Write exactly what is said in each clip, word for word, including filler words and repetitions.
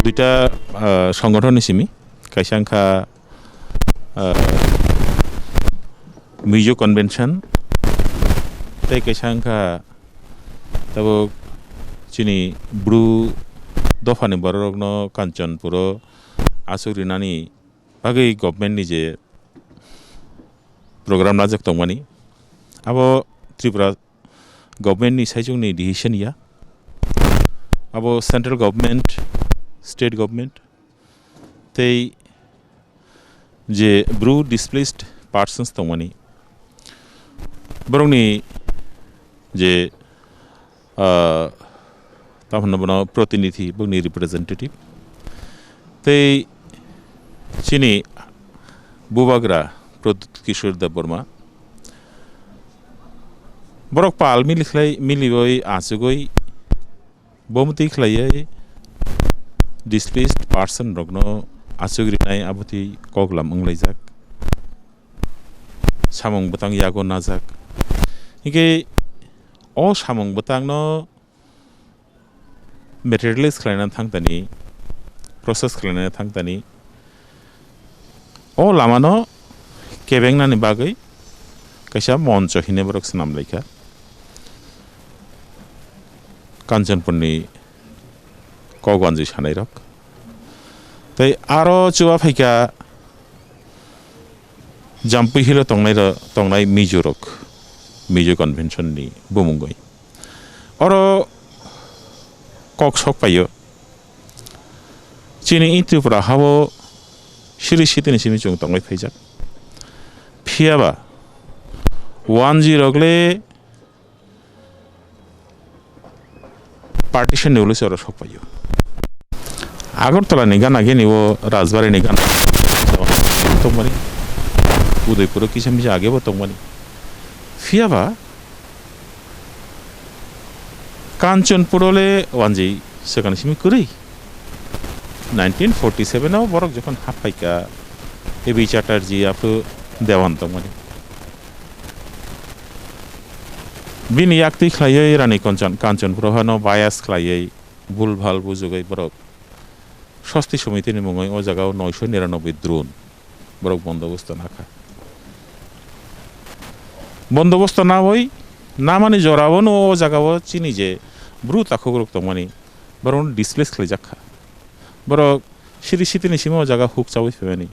Duita, ah, songothon ni simi, kaisa wngkha, ah, Mizo Convention, tei kaisa wngkha tabuk chini Bru dophani bororokno Kanchanpuro aswk rinani bagwi government ni je program lajak tongmani, abo Tripura government ni saichung ni decision ya, abo central government, state government tei je Bru displaced persons tongmani, borokni je, ah, tamo hwnna bono protinidhi, bokni representative, tei chini bubagra Pradyut Kishore Debbarma, borok pal mili khlai, miliwi achugwi bomtwi khlaiwi displaced person rokno achuk rinai abotwi koklam wnglaijak, samung bwtang yago najak. Hinkhe o samung bwtangno materialize khlaina thangtani, process khlaina thangtani, o lamano kebengnani bagwi kaisa moncho hinwi borok swnam laikha Kanchanpurni kok wanjwi sanairok. Tei aro chuba phaikha Jampui Hill o tongnai ro-, tongnai Mizo rok, Mizo Convention ni bumungwi. Oro kok sok paio. Chini i Tripura hao siri sitini simi chwng tongwi phaijak. Phiyaba wanjwi rok le partition ni ulo se oro sok paio. Agartala ni gana gini o Rajbari ni gana tongmani, Udaipur o kisa misa age bo tongmani. Phiyaba Kanchanpur o le wanjwi swkang simi kwrwi. Nineteen forty seven o borok jokhon haphaikha A B Chatterjee, aphuru Dewan tongmani. Bini yaktwi khlaiwi Rani Kanchan-, Kanchanpur hano bias khlaiwi, bhul bhal bujugwi borok Swasti Samiti ni mungwi o jaga o noisho niranoboi drone borok bondobosto nakha. Bondobosto nawi namani jora o no o jaga o chini je Bru takhuk rok tongmani borok no displace khlaijak kha. Borok siri sitini simi o jaga huk chawi phaimani.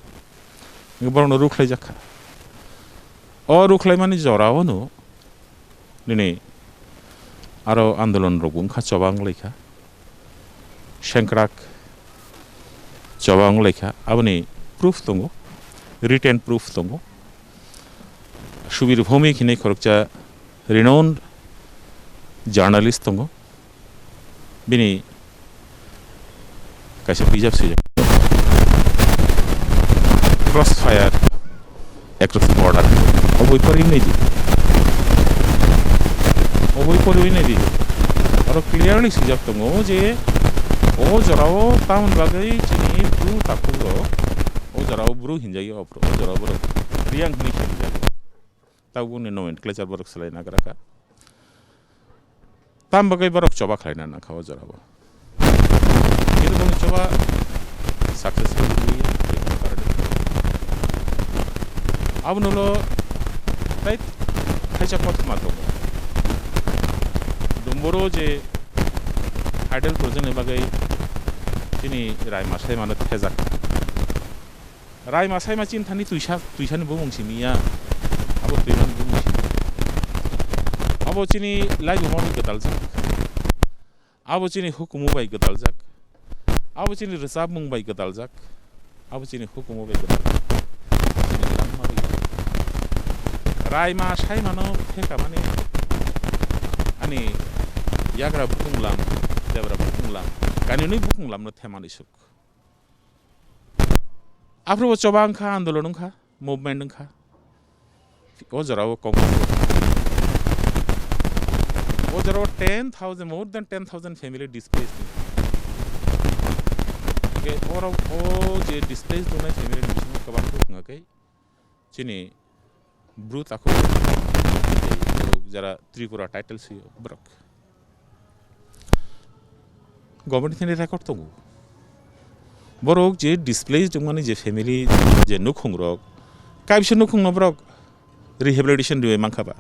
Borok no rukhlaijak kha. O rukhlaimani jora o no nini aro andolon rok wngkha, choba wnglaikha, sengkrak choba wnglaikha, aboni proof tongo, written proof tongo. Subir Bhowmik hinwi khoroksa renowned journalist tongo, bini kaisa bijap swijak, Crossfire Across Border. O boi poriwi naidi. O boi poriwi naidi. Oro clearly swijak tongo je o jorao tamoni bagwi chini Bru takhuk rok, o jorao Bru hinjagwi, o jorao borok Riyang hinwi hinjago. Tabukni nomenclature borok swlai nagra kha. Tam bagwi borok choba khlaina nangkha o jorao. Kintu boni choba successful wngwi tongkha. Abono ulo tai thaisa kothoma tongo. Dumboro je hydel project ni bagwi chini Raima Saimano thejak. Raima Saima chini thani twisa, twisani bumung simi ya. Abo twimani bumung simi. Abo chini laibuma bai gwdaljak. Abo chini hukumu bai gwdaljak. Abo chini rwchapmung bai gwdaljak. Abo chini hukumu bai gwdaljak. Chini langma bai gwdaljak. Raima Saimano thekamani ani yagra bukung lam, debra bukung lam, kanini bukung lamno themani suk. Aphuru bo choba wngkha, andolon wngkha, movement wngkha. O jorao Congress. O jorao ten thousand, more than ten thousand family displaced. Hingke oro o je displaced wngnai family ni bisingo kwbang khe wngkha khe chini Bru takhuk, tei borok jara Tripura title sio borok. Government thani record tongo. Borok je displaced wngmani je family, je nukhungrok, kaisa nukhungno borok rehabilitation riwi mankha ba?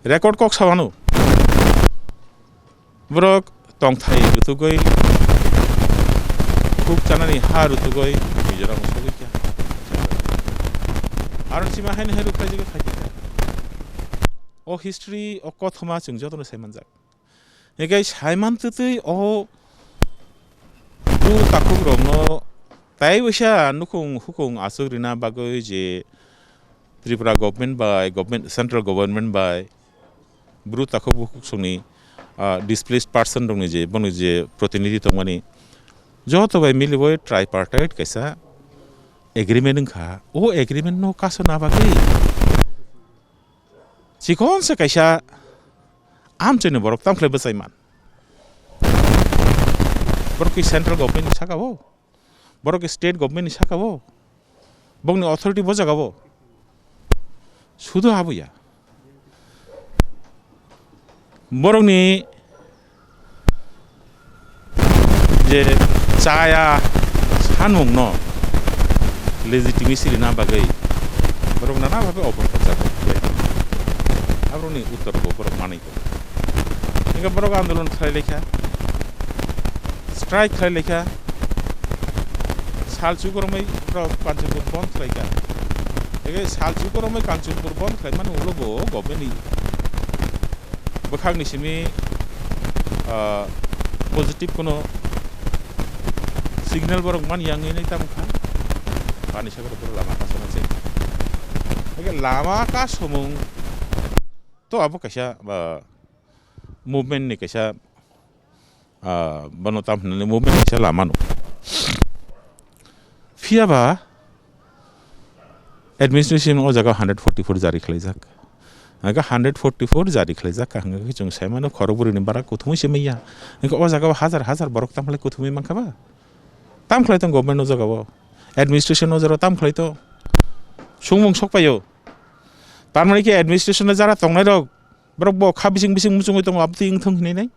Record kok sawano. Borok tongthai rutugwi, khuk chanani ha rutugwi Mizoram sogwi kha. Aro sima haino hai rukhlai jagwi phai kha. O history, o kothoma chwng jotono sai manjak. Hinkhe saiman twtwi o bru takhukrokno tai waisa nukhung hukung aswk rina bagwi je Tripura government bai, government, central government bai bru takhuk bukhuk songni, ah, displaced person rokni je, bono je protinidhi tongmani, joto bai miliwi tripartite kaisa agreement wngkha. O agreement no kasona bagwi chikon se kaisa amchaini borok tamkhlai bwchai man. Borok ki central government ni saka o, borok ki state government ni saka o, bokni authority bo jaga o. Sudu abo ya. Borokni je chaya sanmungno legitimacy rina bagwi borok nana bhabe oprochar khlai. Aborokni uttor bo borok manwi tongo. Hingke borok andolon khlai laikha, strike khlai laikha, sal chukoromwi borok Kanchanpur bond khlaikha. Hingke sal chukoromwi Kanchanpur bond khlaimani ulo bo government ni bwkhakni simi, ah, positive kono signal borok man yang ini tamo kha. Pani sakar borok lama kasana se. Oke, lama kasomung to abo kaisa, ah, movement ni kaisa, ah, bono tam hinani movement kaisa lama no. Phiya ba administration o jaga hundred forty-four jari khlaijak. Aga hundred forty-four jari khlaijak ka hwnga khe chwng sai mano khorok bwrwini bara kuthumui se manya. Hwnkhe o jaga o hajar hajar borok tam khlai kuthumui mankha ba? Tam khlai tong government o jaga o. Administration o jaga tam khlai to. Sungmung sok paio. Tar mani khe administration o jara tongnai rok borok bo kha bising bising muchungui tongo abtwi wngthong hinwi nai.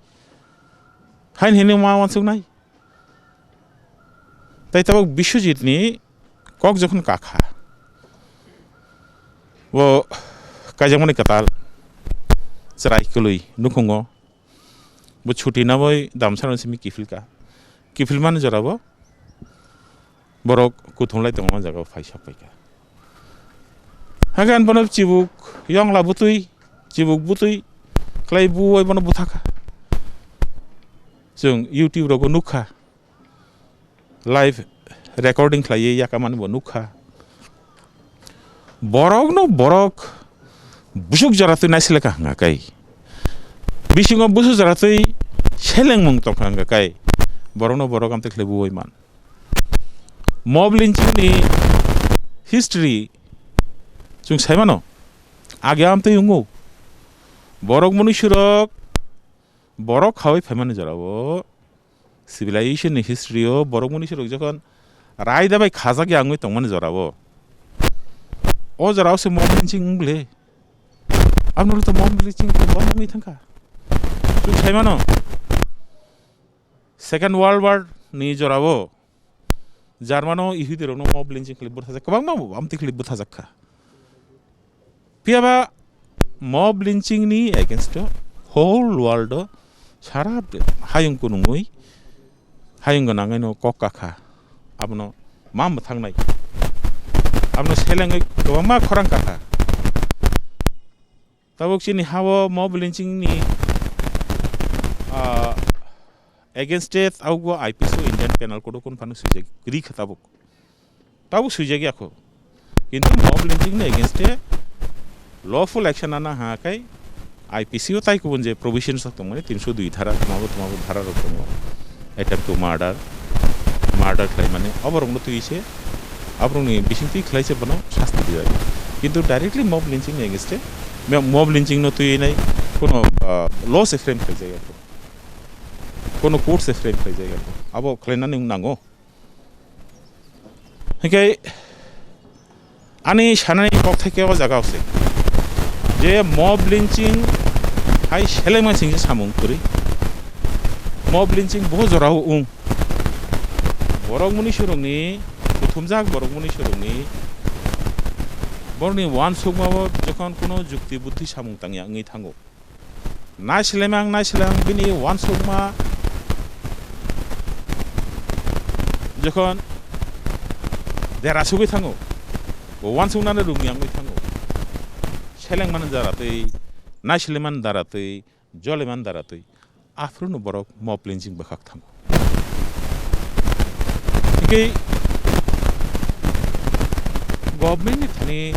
Hain hinwi ma wansuk nai. Tai tabuk Biswajit ni kok jokhon kakha, bo kaijakmani kwtal chwrai kwlwi nukhungo, bo chuti nabai damsarano simi kiphilka, kiphilmani jorabo borok kuthumlai tongma jaga phai sak paikha. Hagan bono chibuk yongla butwi, chibuk butwi khlai buwai bono buthakha. Chwng YouTube rogo nukha. Live recording khlaiwi yakamani bo nukha. Borokno borok busuk jora twi naisileka hwnga kai. Bisingo busuk jora twi selengmung tongkha hwnga kai. Borokno borok amtwi khlai buwai man. Mob lynching ni history chwng saimano. Age amtwi wngo. Borok munusurok borok khawi phaimani jorao. Civilization ni history o borok munusurok jokhon raida bai khajak ya wngwi tongmani jorao, o jorao se mob lynching wng le. Aboni ulo to mob lynching to bond wngwi thangkha. Chwng sai mano, Second World War ni jorao German o Ihudi rokno mob lynching khlai buthajak, kwbangma bo amtwi khlai buthajak kha. Phiya ba mob lynching ni against o whole world o sara hayung kunungwi, hayung gwnangwi no kok kakha, abono ma mwthangnai, abono selengwi kwbangma khorang kakha. Tabuk chini ha-o mob lynching ni, ah, against e tabuk bo I P C o Indian Penal Code o kun phano swijak ri kha tabuk. Tabuk swijak ya kho. Kintu mob lynching ni against e lawful action ana ha kai I P C o tai kubun je provision sak tongmani tinsho dui dhara, tma bo, tma bo dhara rok tongo. Attempt to murder, murder khlai mani, oborok no twi se, aborok ni bising twi khlai se bono sasti di jai. Kintu directly mob lynching ni against e, me-, mob lynching no twi nai kono, ah, law se frame khlai jai ya kho. Kono court se frame khlai jai ya kho. Abo khlai nani wng nango. Hinkhe ani sanani kok thai khe o jaga o se je mob lynching hai selengma sing je samung kwrwi. Mob lynching bo jorao wng. Borok muni surungni, kuthumjak borok muni surungni, borokni uansukmao jokhon kuno jukti buddhi samung tangya wngwi thango. Naislemang, naislemang bini uansukma jokhon dera sugwi thango, bo uansuknani rungya wngwi thango. Selengmani dara twi, naislemani dara twi, jolemani dara twi, aphuru no borok mob linching bwkhak thango. Hingke government ni thani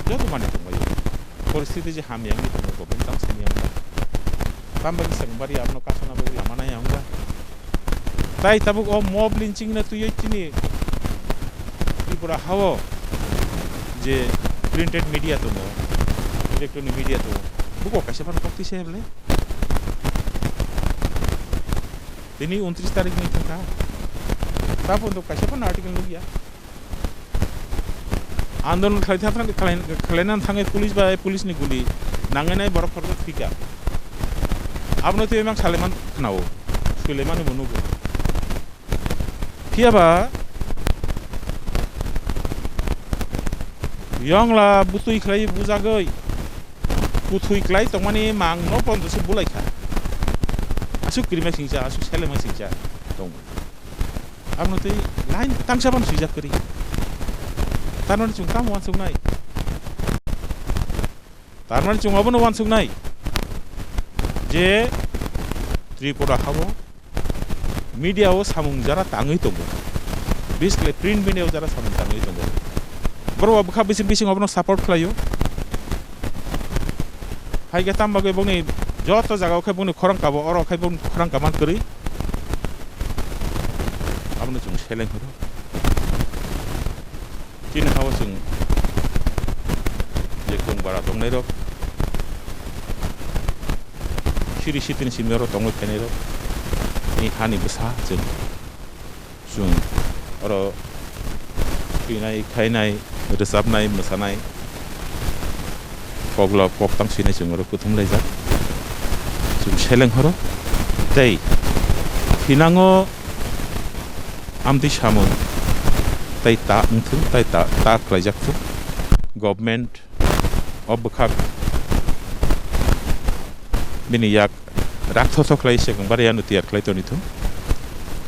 joto mani tongbaio. Poristiti je hamya wngwi tongo, government tang simi wngkha. Tamo bagwi chwng bari abono kasana bagwi lama nai wngkha. Tai tabuk o mob linching na twiwi chini Tripura hao je printed media tongo, electronic media tongo, buko kaisa phano koktwi se bwle. Tini untris tarik ni thangkha. Tabuk kaisa phano article nukya. Andolon khlai thang, khlai, khlaina thangwi police bai police ni guli nangnai borok khoroksa thwikha. Abono twi mang saleman khnao. Sulemani bo nugo. Phiya ba yongla butwi khlai bujagwi kuthwi klai tongmani mang no pondo se bulai kha. Asuk kirima singcha, asuk selema singcha tong. Abono twi line tangsa ban swijak kwrwi. Tarmani chwng tamo uansuknai? Tarmani chwng abono uansuknai je Tripura hao media o samung jara tangwi tongo. Biskle print media o jara samung tangwi tongo. Borok bwkha bising bising abono support khlaio. Hai khe tamo bagwi bongni joto jaga o khe bongni khorang kabo, oro khe bongni khorang kaman kwrwi. Abono chwng seleng horo. Chini hao chwng je kung bara tongnairok, siri sitini simi oro tongwi phainairok, ni hani bwsa chwng, chwng oro thwinai, khainai, rwchapnai, mwsanai, koklop koktang swinai chwng oro kuthum laijak. Chwng seleng horo tei thinango amtwi samung tei ta wngthung, tei ta, ta khlaijak thung. Government o bwkhak bini yak rakthothok khlai se kwbari ano tiyar khlai toni thung.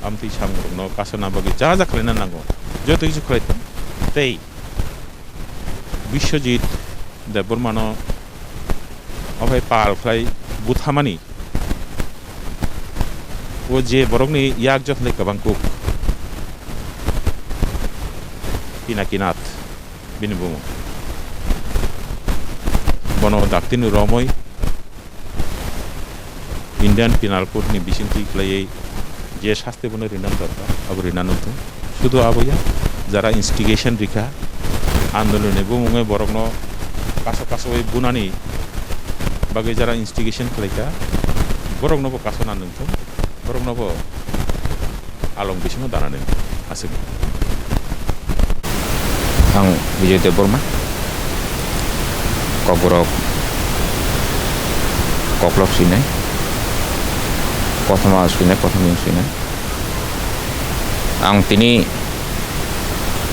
Amtwi samungrokno kasana bagwi ja ja khlaina nango, joto kisu khlai thung. Tei Biswajit Debbarmano ophai pal khlai buthamani, o je borokni yak jothlai kwbang kuk, Pinakinath bini bumung. Bono daktino romwi Indian Penal Code ni bisingtwi khlaiwi je sasti bono rinani dorkar, abo rinani wngthung. Sudu abo ya, jara instigation rikha, andoloni bumungwi borokno kaso kasowi bunani bagwi jara instigation khlaikha, boroknobo kasonani wngthung, boroknobo along bisingo danani aswk. Ang Bijoy Debbarma, Kokborok koklop swinai, kothoma swinai, kothomni swinai. Ang tini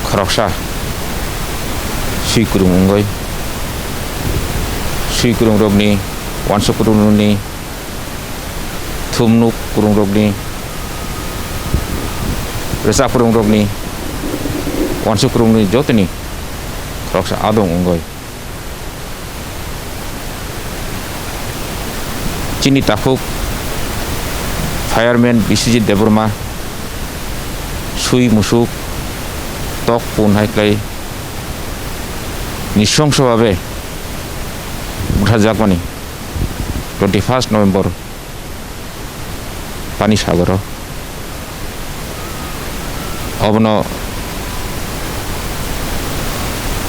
khoroksa swi kwrwng wngwi, swi kwrwngrokni, uansuk kwrwngrokni, thumnuk kwrwngrokni, rwchap kwrwngrokni, uansuk kwrwngrokni jotoni khoroksa adong wngwi. Chini takhuk fireman Biswajit Debbarma swi musuk tok pun hai khlai nisrongso babe butharjakmani twenty first November Pani Sagoro. Obono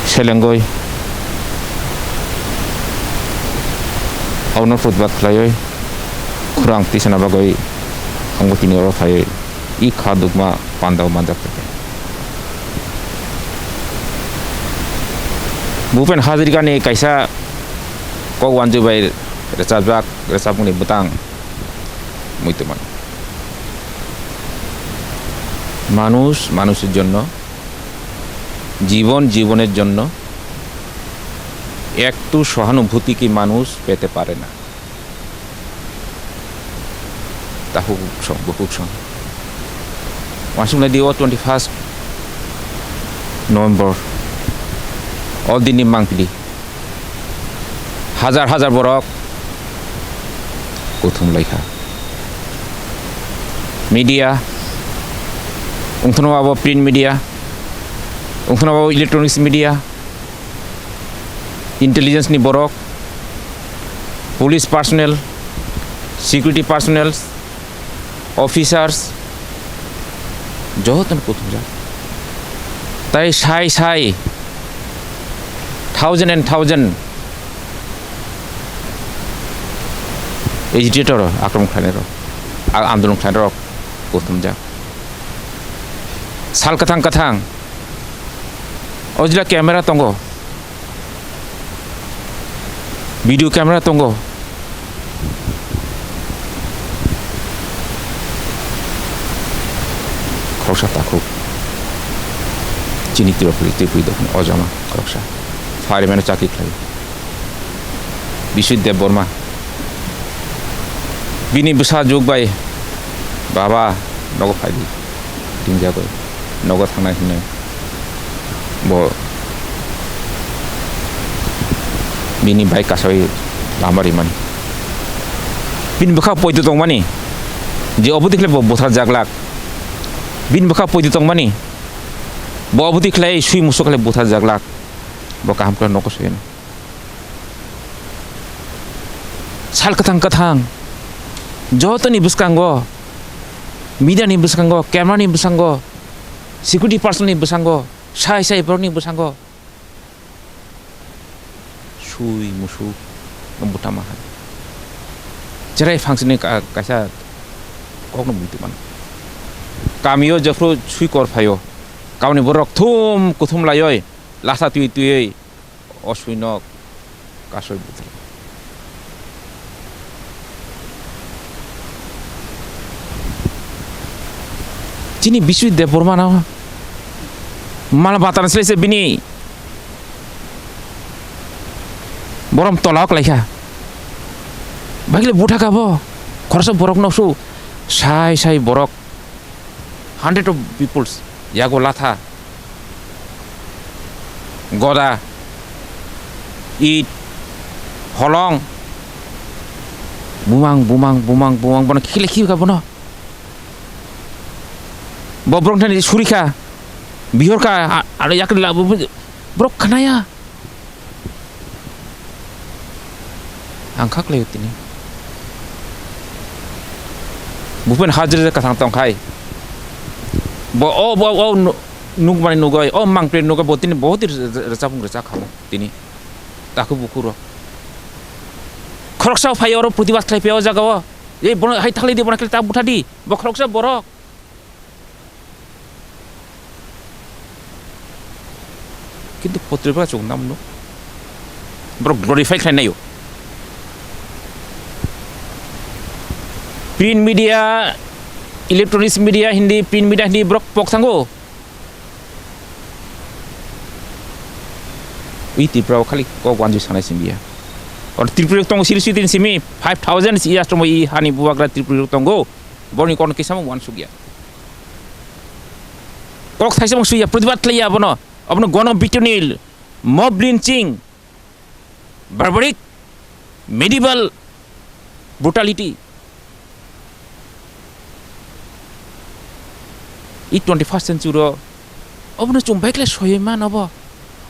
selengoi, obono putbak khlaioi, khurang tisana bagoi ang bo tini oro phaioi, i kha dukma pandao manjak khe. Bhupen Hazarika ni kaisa kok wanjwi bai rwchapjak, rwchapmungni bwtang muitu mano. মানুষ মানুষের জন্য, জীবন জীবনের জন্য, একটু সহানুভূতি কি মানুষ পেতে পারে না? Takhuk song, bukhuk song. Wansuk nai di o twenty first November. O din ni mang pili. Hajar hajar borok kuthum laikha. Media, wngthano abo print media, wngthano abo electronics media, intelligence ni borok, police personnel, security personnel, officers, jotono kuthumjak. Tai sai sai thousand and thousand agitator akromon khlainairok, a-, andolon khlainairok kuthumjak. Sal kwthang kwthang o jila camera tongo. Video camera tongo. Khoroksa takhuk. Chini Tripuri, Tripuri dophani o jama khoroksa. Fireman o chakri khlai. Biswajit Debbarma. Bini bwsa juk bai, "Baba, nogo phai di." Ringjagwi nogo thangnai hwnwi bo bini bike kasawi lama rimani. Bini bwkha poito tongmani je obo twi khlai bo butharjaglak. Bini bwkha poito tongmani bo obo twi khlai swi musuk khlai butharjaglak. Bo kaham khe nogo soyani. Sal kwthang kwthang jotoni bwskango, media ni bwskango, camera ni bwskango, security person ni bwskango, sai sai borok ni bwskango swi musuk no butama hai. Cherai phangsini ka-, kaisa kok no buitu mano. Kamio jephru swi kor phaio, kamni borok thum kuthum laioi, lasa twi twioi. O swinok kasoi bwtwi. Chini Biswajit Debbarma no mal batan sle se bini borom tola o klaikha. Bagile butha kha bo khoroksa borok noksu sai sai borok hundred of peoples yago latha. Goda, it, holong, bumang, bumang, bumang, bumang, bono khile khibi kha bono. Bo borok thani suri kha, bihor kha, a-, aro yakri la, bo, bo, borok khnaya. Ang kha khlaio tini. Bupen hajre kwthang tong khai. Bo, o, bo, o, nu-, nukmani nugoi, o mangpre nugoi, bo tini bo tini rwchapung rwchak kha tini. Takhuk bukhuk rok. Khoroksa phai oro protibad khlai phai o jaga o. Ei bono hai thaklai di, bono khlai ta butha di. Bo khoroksa borok. Kintu potrika chwng namo nuk. Borok glorify khlai naio. Print media, electronics media hindi, print media hindi borok pok thango. I Tripura o khali kok wanjui sanai simi ya. Or Tripura tongo siri siri simi five thousand si ya tomo i hani bubagra Tripura tongo. Borni kono kisa mo wan sugya. Kok thaisa mo suya protibad khlaiya abono. Abono gono bitunil, mob lynching, barbaric, medieval brutality. I twenty first century o obono chwng bai khlai soyoi man obo.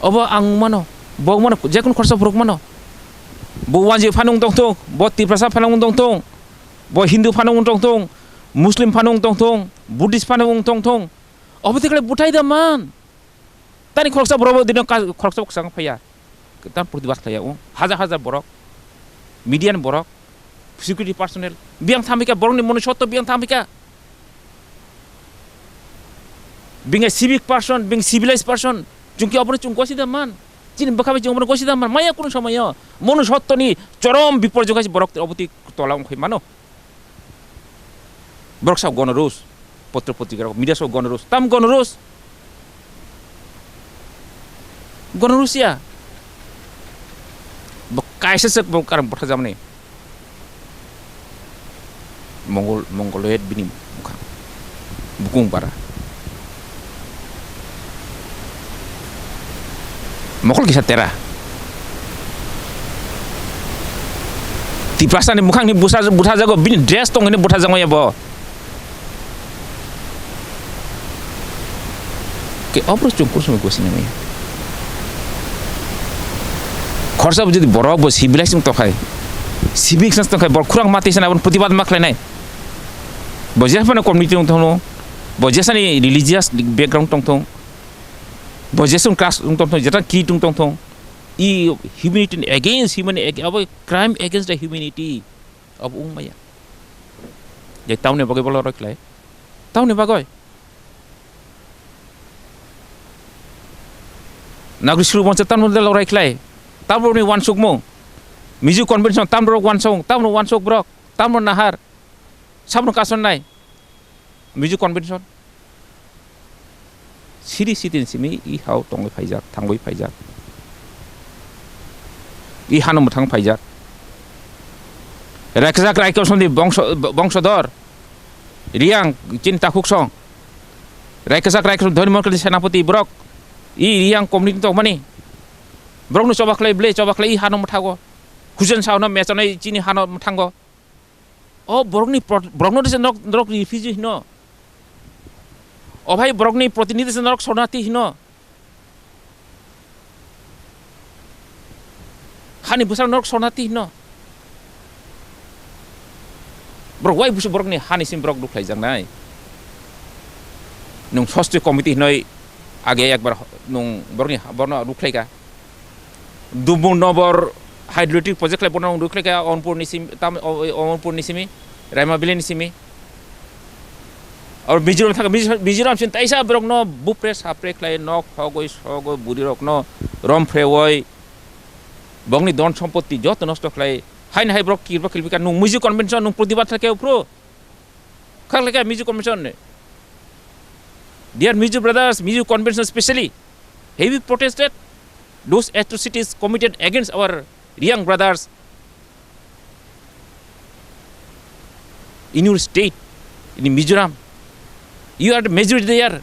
Obo ang mano, bo mano, jekun khorsa borok mano. Bo wanji phano wng tong thung, bo Tiprasa phano wng tong thung, bo Hindu phano wng tong thung, Muslim phano wng tong thung, Buddhist phano wng tong thung. Obo tikle buthai da man. Tani khoroksa borok bo dino ka-, khoroksa bo kwchang phaiya. Tam protibad khlaiya o. Hajar hajar borok, media ni borok, security personnel, biyang thamika borokni mwnwi sotto biyang thamika. Being a civic person, being civilized person, chwng khe obono chwng gosi da man. Chini bwkha bai chwng obono gosi da man. Maya kunu somoyo mwnwi sottoni chorom biporjoi khe borok obo twi tola wng phai mano. Borok sa gono rus. Potro potrika rok, media so gonorus, tam gonorus. Gonorus ya. Bo kaisa se bo karang botha jamani. Mongol, Mongoloid bini bukhang. Bukung bara. Mokol kisa tera. Tiprasa ni bukhang ni busa, butha jago, bini dress tong ni butha jago ya bo. Ke obro chung kurusung gosini mai. Khorsa bo jodi borok bo civilized wng tongkhai, civic sense tongkhai, borok khurang mati sana aboni protibad ma khlainai. Bo jephano community wng tongno, bo jesani religious background tong thong, bo jesung caste wng tong thong, jeta creed wng tong thong, i humanity against human, ag-, abo crime against the humanity, abo wng maya. Je tamni bagwi bo loroi khlai, tamni bagwi. Nagri suru moncha tamno de lorai khlai. Tamrokni wansukmung. Mizu convention tamrok wansong, tamno wansok borok, tamno nahar. Sabno kasonnai. Mizu convention. Siri sitin simi i hao tongwi phaijak, thangwi phaijak. I hano mwthang phaijak. Raiksak Raikosoni bongso-, bongsodor. Riang chini takhuk song. Raiksak Raikosoni Dhoni Mongkol Senapati borok. I Riang community tongmani. Borokno choba khlai ble, choba khlai i hano mwthago. Husen saono mechanai chini hano mwthango. O borokni pro-, borokno desa norok, norok refugee hino. O bhai borokni protinidhi desa norok sornarthi hino. Hani bwsarok norok sornarthi hino. Borok wai busu borokni hani sim borok dukhlaijaknai. Nwng sosti committee hinoi age ekbar nwng borokni borokno dukhlaika. Dubung Nobor hydroelectric project khlai bono rwkhlai kha Onpur ni sim, tam, o, o, Onpur ni simi, Raima Valley ni simi. Or Mizoram thang, Mizo-, Mizoram sin taisa borok no bupre sapre khlai nok hogoi sogoi buri rok no rom phrewoi bongni don sompotti joto nosto khlai. Haini hai borok kirba kilbika nung Mizo convention nung protibad khe uphru. Khakleka Mizo Convention ni. Dear Mizo brothers, Mizo Convention specially, have you protested those atrocities committed against our Riang brothers in your state, in Mizoram? You are the majority there.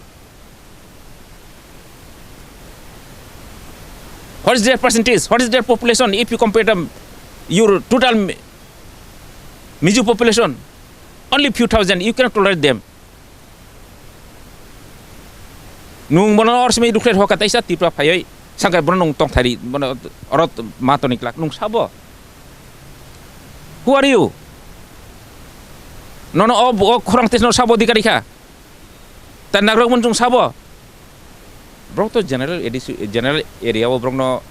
What is their percentage? What is their population? If you compare them, your total Mi-, Mizo population, only few thousand, you cannot tolerate them. Nung bono or simi dukhlai hoka taisa Tripura phaioi sangkai bono nung tongthari bono orot ma toni klak nung sabo. Who are you? Nono o, o khorang tesno sabo dikari kha. Ta nagrok mun chung sabo. Borok to general A D C, general area o borok no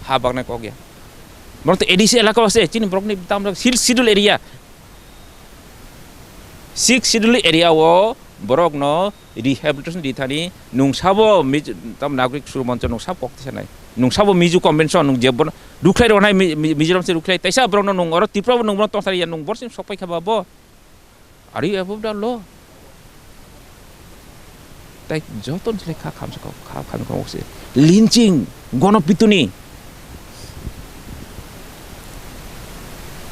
ha bagna kok ya. Borok to A D C elaka o se chini borok ni tam rok sil-, schedule area. Sixth Schedule area o borok no rehabilitation di thani nung sabo Mij-, tam nagrik suru moncho nung sabo kok tisanai. Nung sabo Mizo Convention nung je bono rukhlai ronai Mi-, Mi-, Mizoram se rukhlai taisa borok no nung oro Tripura bo nung bono tongthari ya nung borsim sokpai kha ba bo. Are you above the law? Tai joto ni slai kha khamsa kok, kha khamsa kok se. Lynching, gonopituni.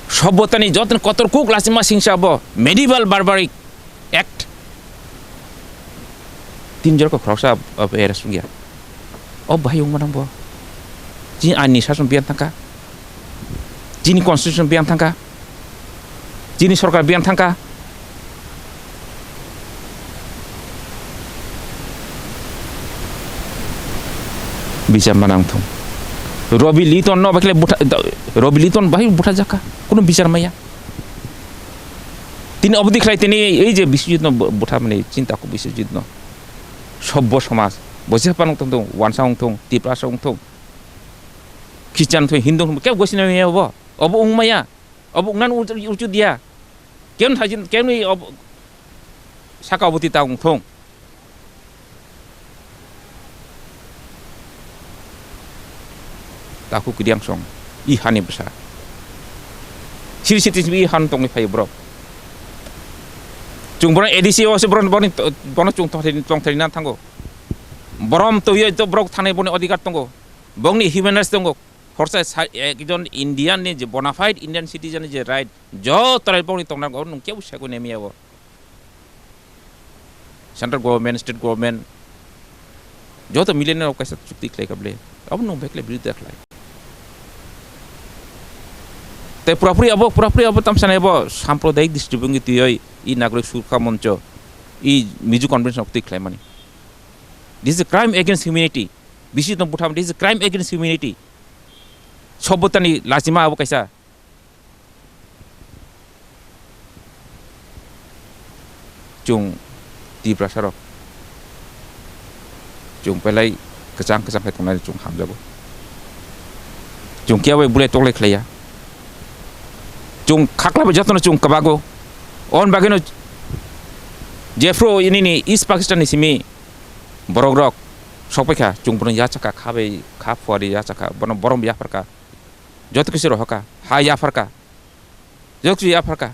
Sobbotani joto ni kotor kuk lasima singsa bo. Medieval barbaric act. Tin jor ko khoroksa, uh, era sungya. O bahai wngma nang bo. Chini ain ni sason biyan thangkha. Chini constitution biyan thangkha. Chini sorkar biyan thangkha. Bichar manang thung. Robi Liton no bakle butha, Robi Liton bahai butha jakha. Kuno bichar maya. Tini obodi khlai tini ei je Biswajit no bu-, butha mani chinta ko Biswajit no. Sobbo somaj. Bo je panung tong tong, wansa ong tong, Tiprasa ong tong. Christian thoi Hindu thoi kebo gosina maya bo. Obo wng maya. Obo wngnan uchu, uchu dia. Ken thajin, ken ni ob-, saka oboti ta wng thung. Taku kidiang song. I hani bwsa. Siri siti i han tongwi phai borok. Chwng bono A D C o se bono, bono, bono chwng tongthai, tongthai na thango. Borom twiwi to borok thanai boni odhikar tongo. Bongni human rights tongo. Horsa sa-, ekjon Indian ni je bona fide Indian citizen ni je right, joto right bongni tongna go nung kebo sego nemiya bo. Central government, state government, joto milinai rok kaisa chukti khlai kha bwle. Abo nung bekle biruddha khlai. Tei purapuri abo, purapuri abo tamsa nai bo sampradayik drishtibhongi twiwi i Nagorik Surakha Moncho, i Mizo Convention rok twi khlai mani. This is a crime against humanity. Bisi tong butham, this is a crime against humanity. Sobbotani lachima abo kaisa. Chwng Tiprasa rok, chwng belai kwchang kwchang khe tongnai, chwng hamjago. Chwng kiya bai bulai toklai khlaiya. Chwng khakla bai jotono chwng kwbago. On bagwino jephru nini East Pakistan ni simi borok rok sokpai kha, chwng bono yachakha, kha bai kha phuari yachakha, bono borom yapharkha. Joto kisi rohorkha, ha yapharkha. Joto kisi yapharkha.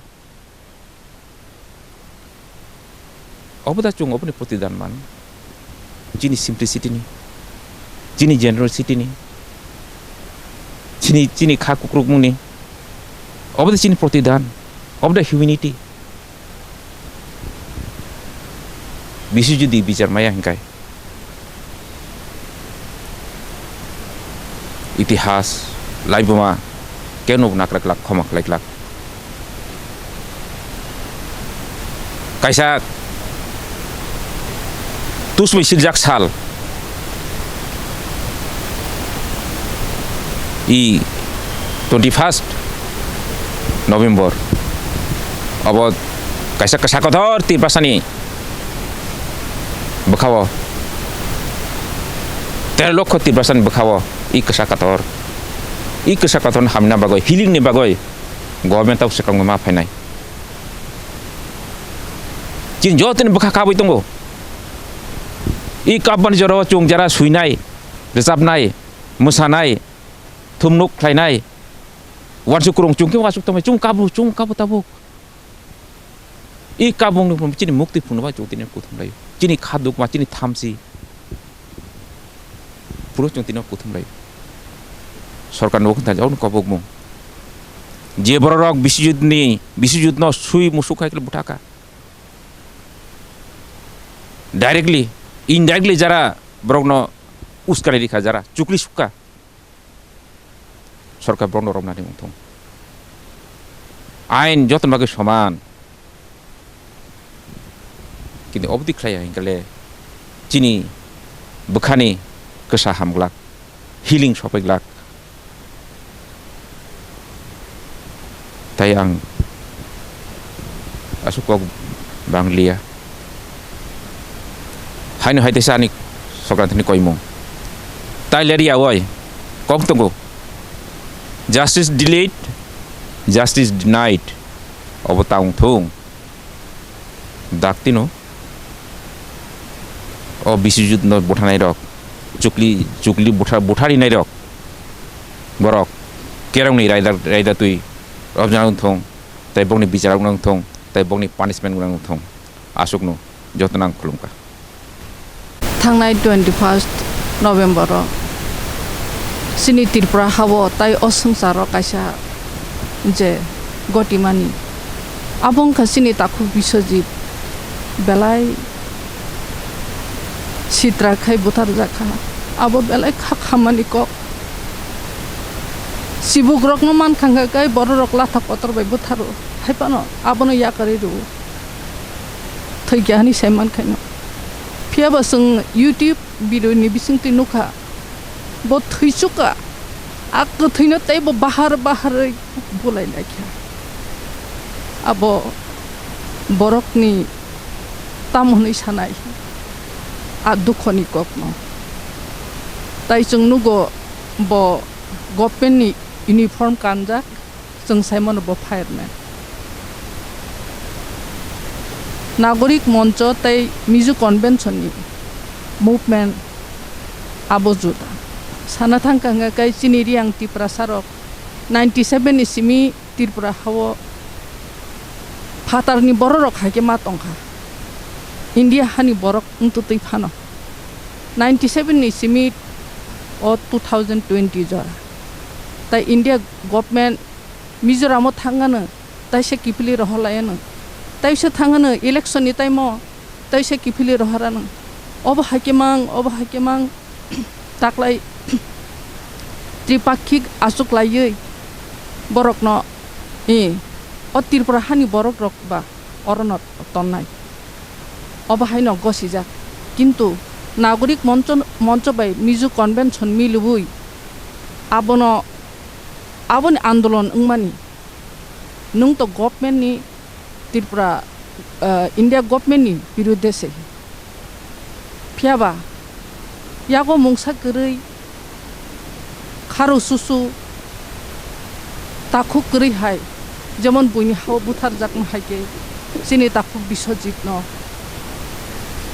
Obo da chwng oboni protidan man. Chini simplicity ni, chini generosity ni, chini, chini kha kukrukmung ni. Obo da chini protidan. Obo da humanity. Bisi jodi bichar maya hinkai, itihas, laibuma, keno nakrak lak, khoma khlai lak. Kaisa tusmi siljak sal, i twenty first November, abo kaisa kwsa kotor Tiprasani bwkhao, tero lokho Tiprasani bwkhao i kwsa kotor, i kwsa kotor hamna bagwi, healing ni bagwi government o swkang ma phainai. Chini jotoni bwkha kabui tongo. I kabani jorao chwng jara suinai, rwchapnai, mwsanai, thumnuk khlainai, wansuk kwrwng chwng khe wansuk tongmai, chwng kabu, chwng kabu tabuk. I kabung ni chini mukti phunukma chwng tini kuthum lai. Chini khadukma, chini thamchi. Phuru chwng tini kuthum lai. Sorkar ni bo khna jao kobokmung. Je borok rok Biswajit ni, Biswajit no sui musuk khai khe buthaka. Directly, indirectly jara borok no uskari rikha, jara chukli sukha. Sorkar borokno romnani wngthung. Ain joto bagwi soman. Kintu obodi khlaiya hinkhe le chini bwkhani kwsa hamglak, healing sopaiglak. Tai ang aswk kok bang liya. Haino hai teisa ani Sokrantini koimung. Tai ler ya oi, kok tongo. Justice delayed, justice denied. Obo ta wng thung. Daktino o Biswajit no butharnai rok, chukli, chukli buthar, butharinai rok, borok kerongni raida, raida twi rwjak wng thung, tei bokni bichar wng thung, tei bokni punishment wng thung. Aswkno jotono ang khulumkha. Thangnai twenty first November o chini Tripura hao tai o swngcharo kaisa je gotimani. Abo wngkha chini takhuk Biswajit belai sitra khai butharjakha. Abo belai kha khamani kok. Chibukrokno mankha hwnkha khe bororok latha kotor bai butharo. Hai phano abono yakarwi rwo. Thwikya hwnwi sai mankhaino. Phiyaba chwng YouTube video ni bisingtwi nukha, bo thwichukha, a kwthwino teibo bahar baharwi bulai laikha. Abo borokni tamo hwnwi sanai, a dukhoni kokno. Tai chwng nugo bo government ni uniform kanjak, chwng saimano bo fireman. Nagorik Moncho tei Mizo Convention ni movement abo juda. Sana thangkha hwnkha khe chini Riyang Tiprasa rok ninety seven ni simi Tripura hao Phatarni bororok hai khe ma tongkha. India hani borok wngtwi twi phano. Ninety seven ni simi o two thousand twenty jora. Tai India government Mizoram o thangano taisa kiphilwi rohorlaiano. Taisa thangano election ni time o taisa kiphilwi rohorano. Obo hai khe mang, obo hai khe mang. Taklai tripakhik achuk laiwi borokno, eh, o Tripura hani borok rok ba orono tonnai. Obo haino gosijak. Kintu Nagorik Moncho, Moncho bai Mizo Convention milibwi abono, aboni andolon wngmani nwng to government ni Tripura, ah, India government ni birudhe se. Phiya ba yago mungsa kwrwi, kharo susu, takhuk kwrwi hai, jemon buini hao butharjakma hai khe chini takhuk Biswajit no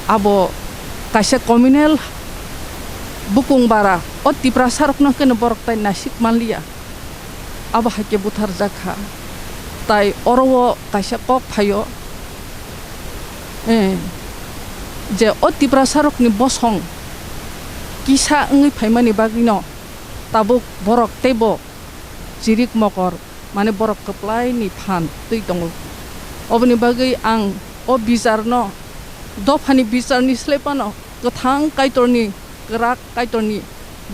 abo kaisa communal bukung bara o Tiprasa rokno khe no borok tai naisik manliya. Abo hai khe butharjak kha. Tai oro o kaisa kok phaio, eh, je o Tiprasa rokni bosong kisa wngwi phaimani bagwino tabuk borok teibo chirik mokor, mane borok kwplai ni phan twi tongo. Oboni bagwi ang o bichar no, dophani bichar ni slai phano kwthang Kaitor ni kwrak Kaitorni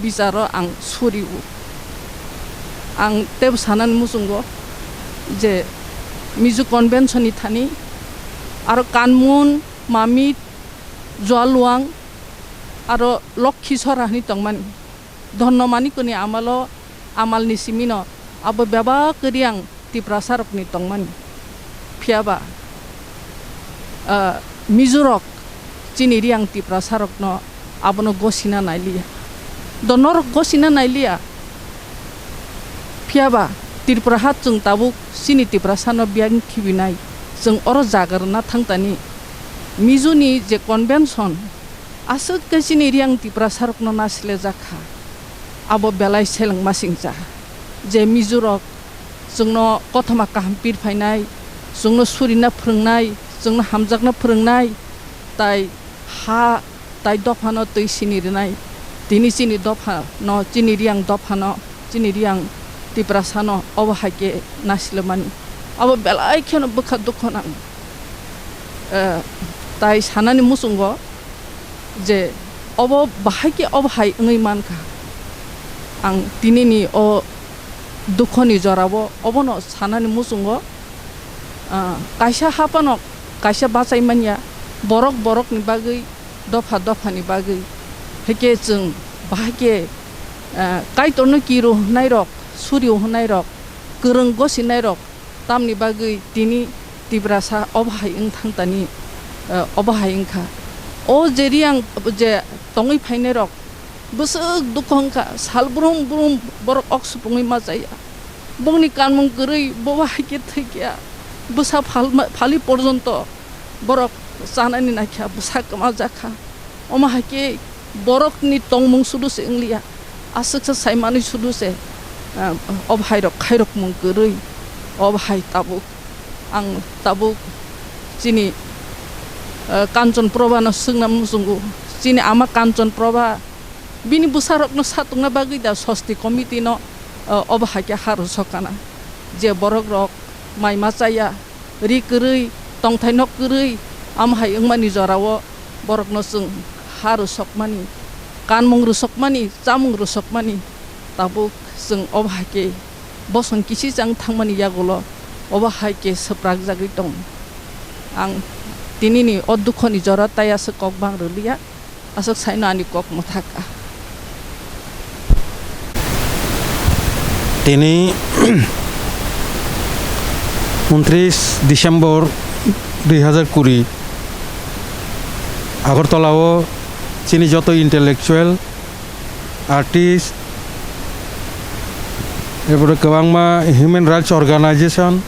bicharo ang suri-o. Ang tebo sanani muchungo je Mizo Convention ni thani aro Kanmun, Mamit, Joaluang, aro Lokhisora hinwi tongmani. Dhorno Manikoni amalo, amalni simino abo bebak kwrwi ang Tiprasarokni tongmani. Phiya ba, ah, Mizorok chini Riang Tiprasarokno abono gosina nailiya. Do norok gosina nailiya. Phiya ba Tripura ha chwng tabuk chini Tiprasano biyang khibinai. Chwng oro jaga rwna thangtani. Mizoni je convention, aswk khe chini Riang Tiprasarokno nasilejak kha. Abo belai selengma singcha. Je Mizorok chwngno kothoma kaham pir phainai, chwngno surina phwrwngnai, chwngno hamjakna phwrwngnai, tai ha, tai dophano twi sini rwnai. Tini chini dophano, chini Riang dophano, chini Riang Tiprasano obo hai khe nasilomani. Abo belai kheno bwkha dukho nang. Eh, tai sanani muchungo je obo bahai khe obo hai wngwi mankha. Ang tinini o dukhoni jorao obono sanani muchungo, ah, kaisa haphano kaisa bachai manya, borok borokni bagwi, dopha dophani bagwi. Haikhe chwng bahai khe, ah, Kaitorno kiru hwnairok, suriu hwnairok, kwrwng gosinairok, tamni bagwi tini Tiprasa obo hai wng thangtani, eh, obo hai wngkha. O je Riang je tongwi phainairok bwswk dukho wngkha, sal brum brum borok ok supungwi ma chaya. Bongni kanmung kwrwi bo hai khe thwikya. Bwsa phalma, phali porjonto borok chanani naikha, bwsa kwma jakha. Omo hai khe borokni tongmung sudu se wngliya, aswksa saimani sudu se, ah, obo hai rok khairokmung kwrwi, obo hai tabuk. Ang tabuk chini, ah, Kanchon Probha no swngna muchungo, chini ama Kanchon Probha bini bwsa rokno satokna bagwi da sosti committee no, ah, obo hai khe ha rwsok kana, je borok rok mai ma chaya, ri kwrwi, tongthai nok kwrwi, amo hai wngmani jorao borokno chwng ha rwsokmani, kanmung rwsokmani, chamung rwsokmani, tabuk chwng obo hai khe bosong kisi chang thangmani yagulo obo hai khe swprakjagwi tongo. Ang tinini o dukhoni jora tai aswk kok bang rwliya. Aswk saino ani kok mwthak kha. Tini untris December dui hazar kuri Agartala o chini joto intellectual, artist, erpore kwbangma human rights organization,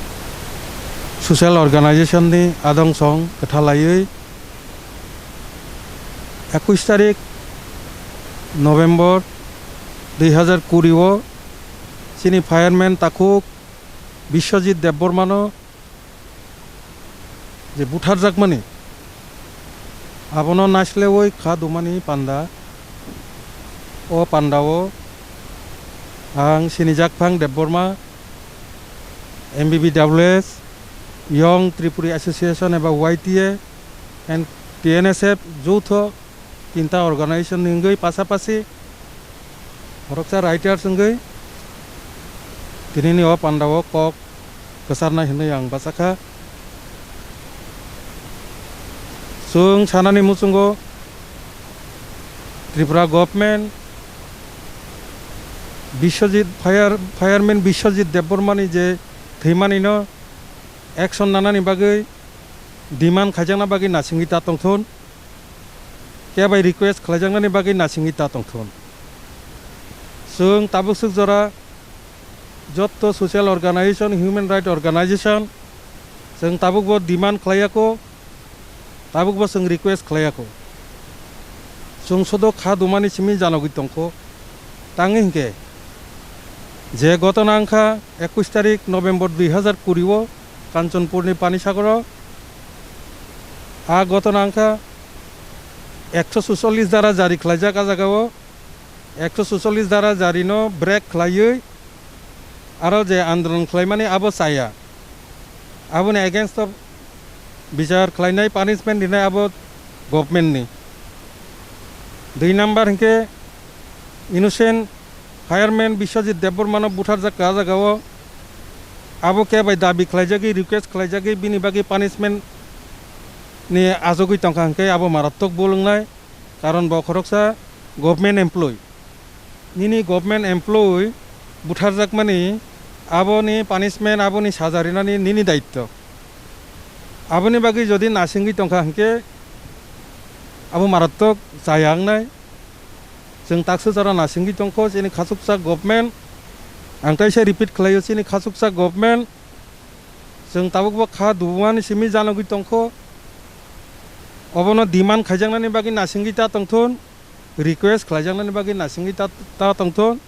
social organization ni adong song kwthalaiwi ekush tarik November dui hazar kuri o chini fireman takhuk Biswajit Debbarmano je butharjakmani, abono naisleui kha dumani panda. O pandao ang Sinijak Phang Debbarma, M B B W S, Young Tripuri Association eba Y T A and T N S F joutho tinta organization ni wngwi pasapasi khoroksa writers wngwi tinini o pandao kok kwcharnai hinwi ang bachakha. Chwng sanani muchungo Tripura government Biswajit fire, fireman Biswajit Debbarmani je thwimanino action nanani bagwi demand khaijakna bagwi nasingwi ta tongthun. Khe bai request khlaijaknani bagwi nasingwi ta tongthun. Chwng tabuk swk jora jotto social organization, human right organization, chwng tabukbo demand khlaiya kho, tabukbo chwng request khlaiya kho. Chwng sodo kha dumani simi janogwi tongkho. Tangwi hinkhe je gotona wngkha ekush tarik November dui hazar kuri o Kanchanpurni Panisagoro, a gotona wngkha ekso suchollis dara jari khlaijak a jagao. Ekso suchollis dara jarino break khlaiwi aro je andolon khlaimani abo chaya. Aboni against o bichar khlainai, punishment rinai abo government ni. Dui number hinkhe innocent fireman Biswajit Debbarmano butharjak ka jagao. Abo khe bai dabi khlaijagwi, request khlaijagwi bini bagwi punishment ni ajogwi tongkha hinkhe abo marattok bul wngnai. Karon bo khoroksa government employee. Nini government employee butharjakmani, aboni punishment, aboni saja rinani nini daitto. Aboni bagwi jodi nasingwi tongkha hinkhe abo marattok chaya wngnai. Chwng taksa jora nasingwi tongkho chini khachuksa government. Ang taisa repeat khlaio, chini khachuksa government. Chwng tabukbo kha dubumani simi janogwi tongkho. Obono demand khaijaknani bagwi nasingwi ta tongthun, request khlaijaknani bagwi nasingwi ta, ta tongthun.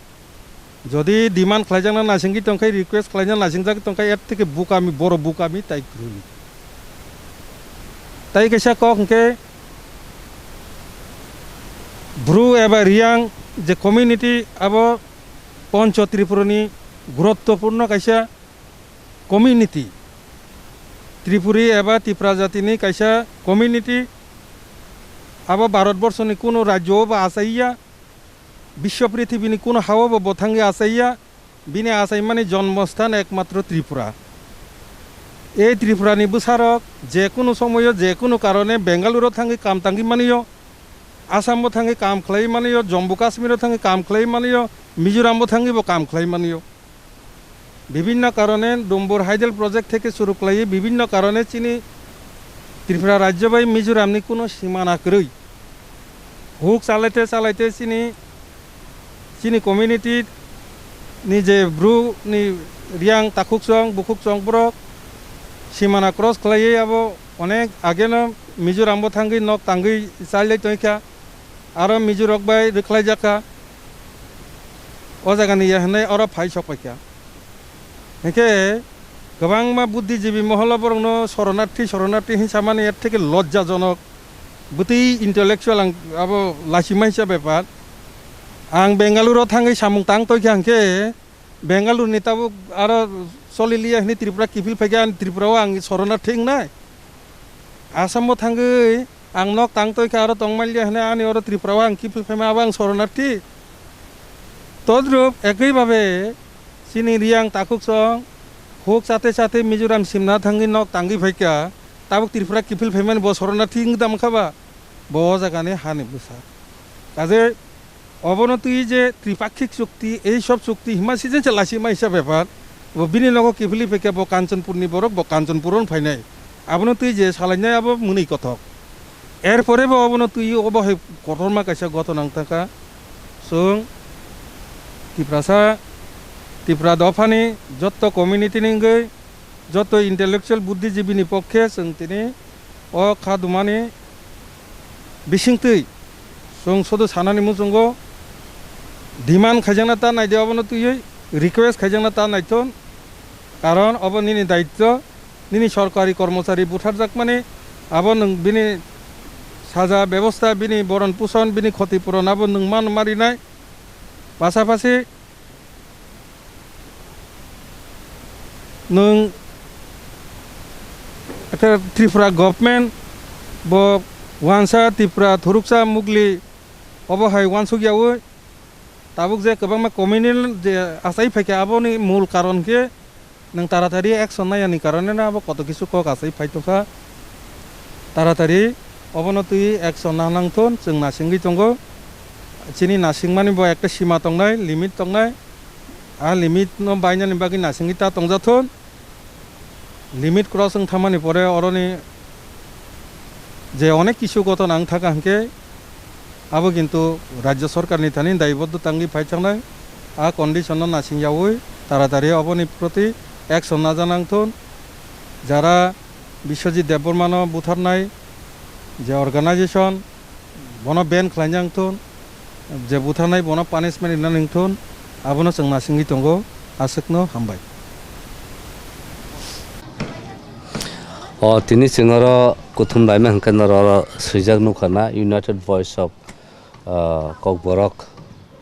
Jodi demand khlaijakna nasingwi tongkha, request khlaina nasingjagwi tongkha, er theke bukami, boro bukami tai kwrwi. Tai kaisa kok hinkhe Bru eba Riyang je community abo Poncho Tripurani guruttopurno kaisa community, Tripuri eba Tipra jatini kaisa community, abo Bharat borshoni kuno rajyo bo achaiya, biswa prithibini kuno hao bo bo thangwi achaiya, bini achaimani jonmosthan ekmatro Tripura. Ei Tripurani bwsarok je kunu somoyo, je kunu karone Bengaluru thangwi kam tangwi manio, Assam bo thangwi kam khlai manio, Jammu Kashmir o thangwi kam khlai manio, Mizoram bo thangwi bo kam khlai manio. Bibhinno karone Dumbur Hydel project theke suru khlaiwi bibhinno karone chini Tripura rajyo bai Mizoramni kuno simana kwrwi. Huk chalaite chalaite chini, chini community ni je Bru ni Riyang takhuksong bukhuksong borok simana cross khlaiwi abo onek ageno Mizoram bo thangwi nok tangwi chailai tongkha. Aro Mizo rok bai rwkhlaijak kha. O jaga ni ya hinwi oro phai sok paikha. Hinkhe kwbangma buddhijibi moholo borokno soronarthi, soronarthi hinwi samani er theke lojjajonok. Bwtwi intellectual ang abo lachima hisa bepar. Ang Bengaluru thangwi samung tang toikha hinkhe Bengaluru ni tabuk aro soliliya hinwi Tripura kiphil phaikha, ani Tripura o ang soronarthi wngnai. Assam o thangwi ang nok tang toikha, aro tongmaliya hinwi ani oro Tripura o ang kiphil phaima, abo ang soronarthi. Todrup ekoi babe chini Riyang takhuksong huk chate chate Mizoram simna thangwi nok tangwi phaikha, tabuk Tripura kiphil phaimani bo soronarthi wngwi tongkha ba? Bo o jagani hani bwsa. Kaje obono twi je tripakhik chukti, ei sob chukti hima season se lachima hisa bepar, bo bini nogo kiphilwi phaikha, bo Kanchanpurni borok, bo Kanchanpur-o phainai. Abono twi je salainai abo mwnwi kothok. Erpore bo obono twi obo hai kotorma kaisa gotona wng thangkha. Chwng Tiprasa, Tipra dophani jotto community-ni wngwi, jotto intellectual buddhijibini pokkhe chwng tini o kha dumani bisingtwi chwng sodo sanani muchungo demand khaijakna ta naidi, obono twiwi request khaijakna ta naithon, karon obo nini daitto. Nini sorkari kormochari butharjakmani abo nwng bini saja bebosta, bini boron puson, bini khoti puron abo nwng man marinai. Pasapasi nwng ekhe Tripura government bo wansa Tripura thuruksa mugli obo hai wansuk yaui tabuk je kwbangma communal je achai phaikha aboni mul karon khe nwng taratari action nayani karone no abo koto kisu kok achai phai tongkha. Taratari obono twi action na nangthun chwng nasingwi tongo. Chini nasingmani bo ekta sima tongnai, limit tongnai. A limit no bainani bagwi nasingwi ta tongjathun. Limit cross wng thamani pore oroni je onek kisu goton ang thaka hwnkhe abo kintu rajya sorkarni thani daiboddo tangwi phaichangnai. A condition no nasing yaui taratari oboni proti action naja nangthun. Jara Biswajit Debbarmano butharnai je organization, bono ban khlaina wngthun, je butharnai bono punishment rina wngthun, abono chwng nasingwi tongo, aswkno hambai. O tini chwng oro kuthum laima hwnkhe norok oro swijak nukha na United Voice of, ah, Kokborok,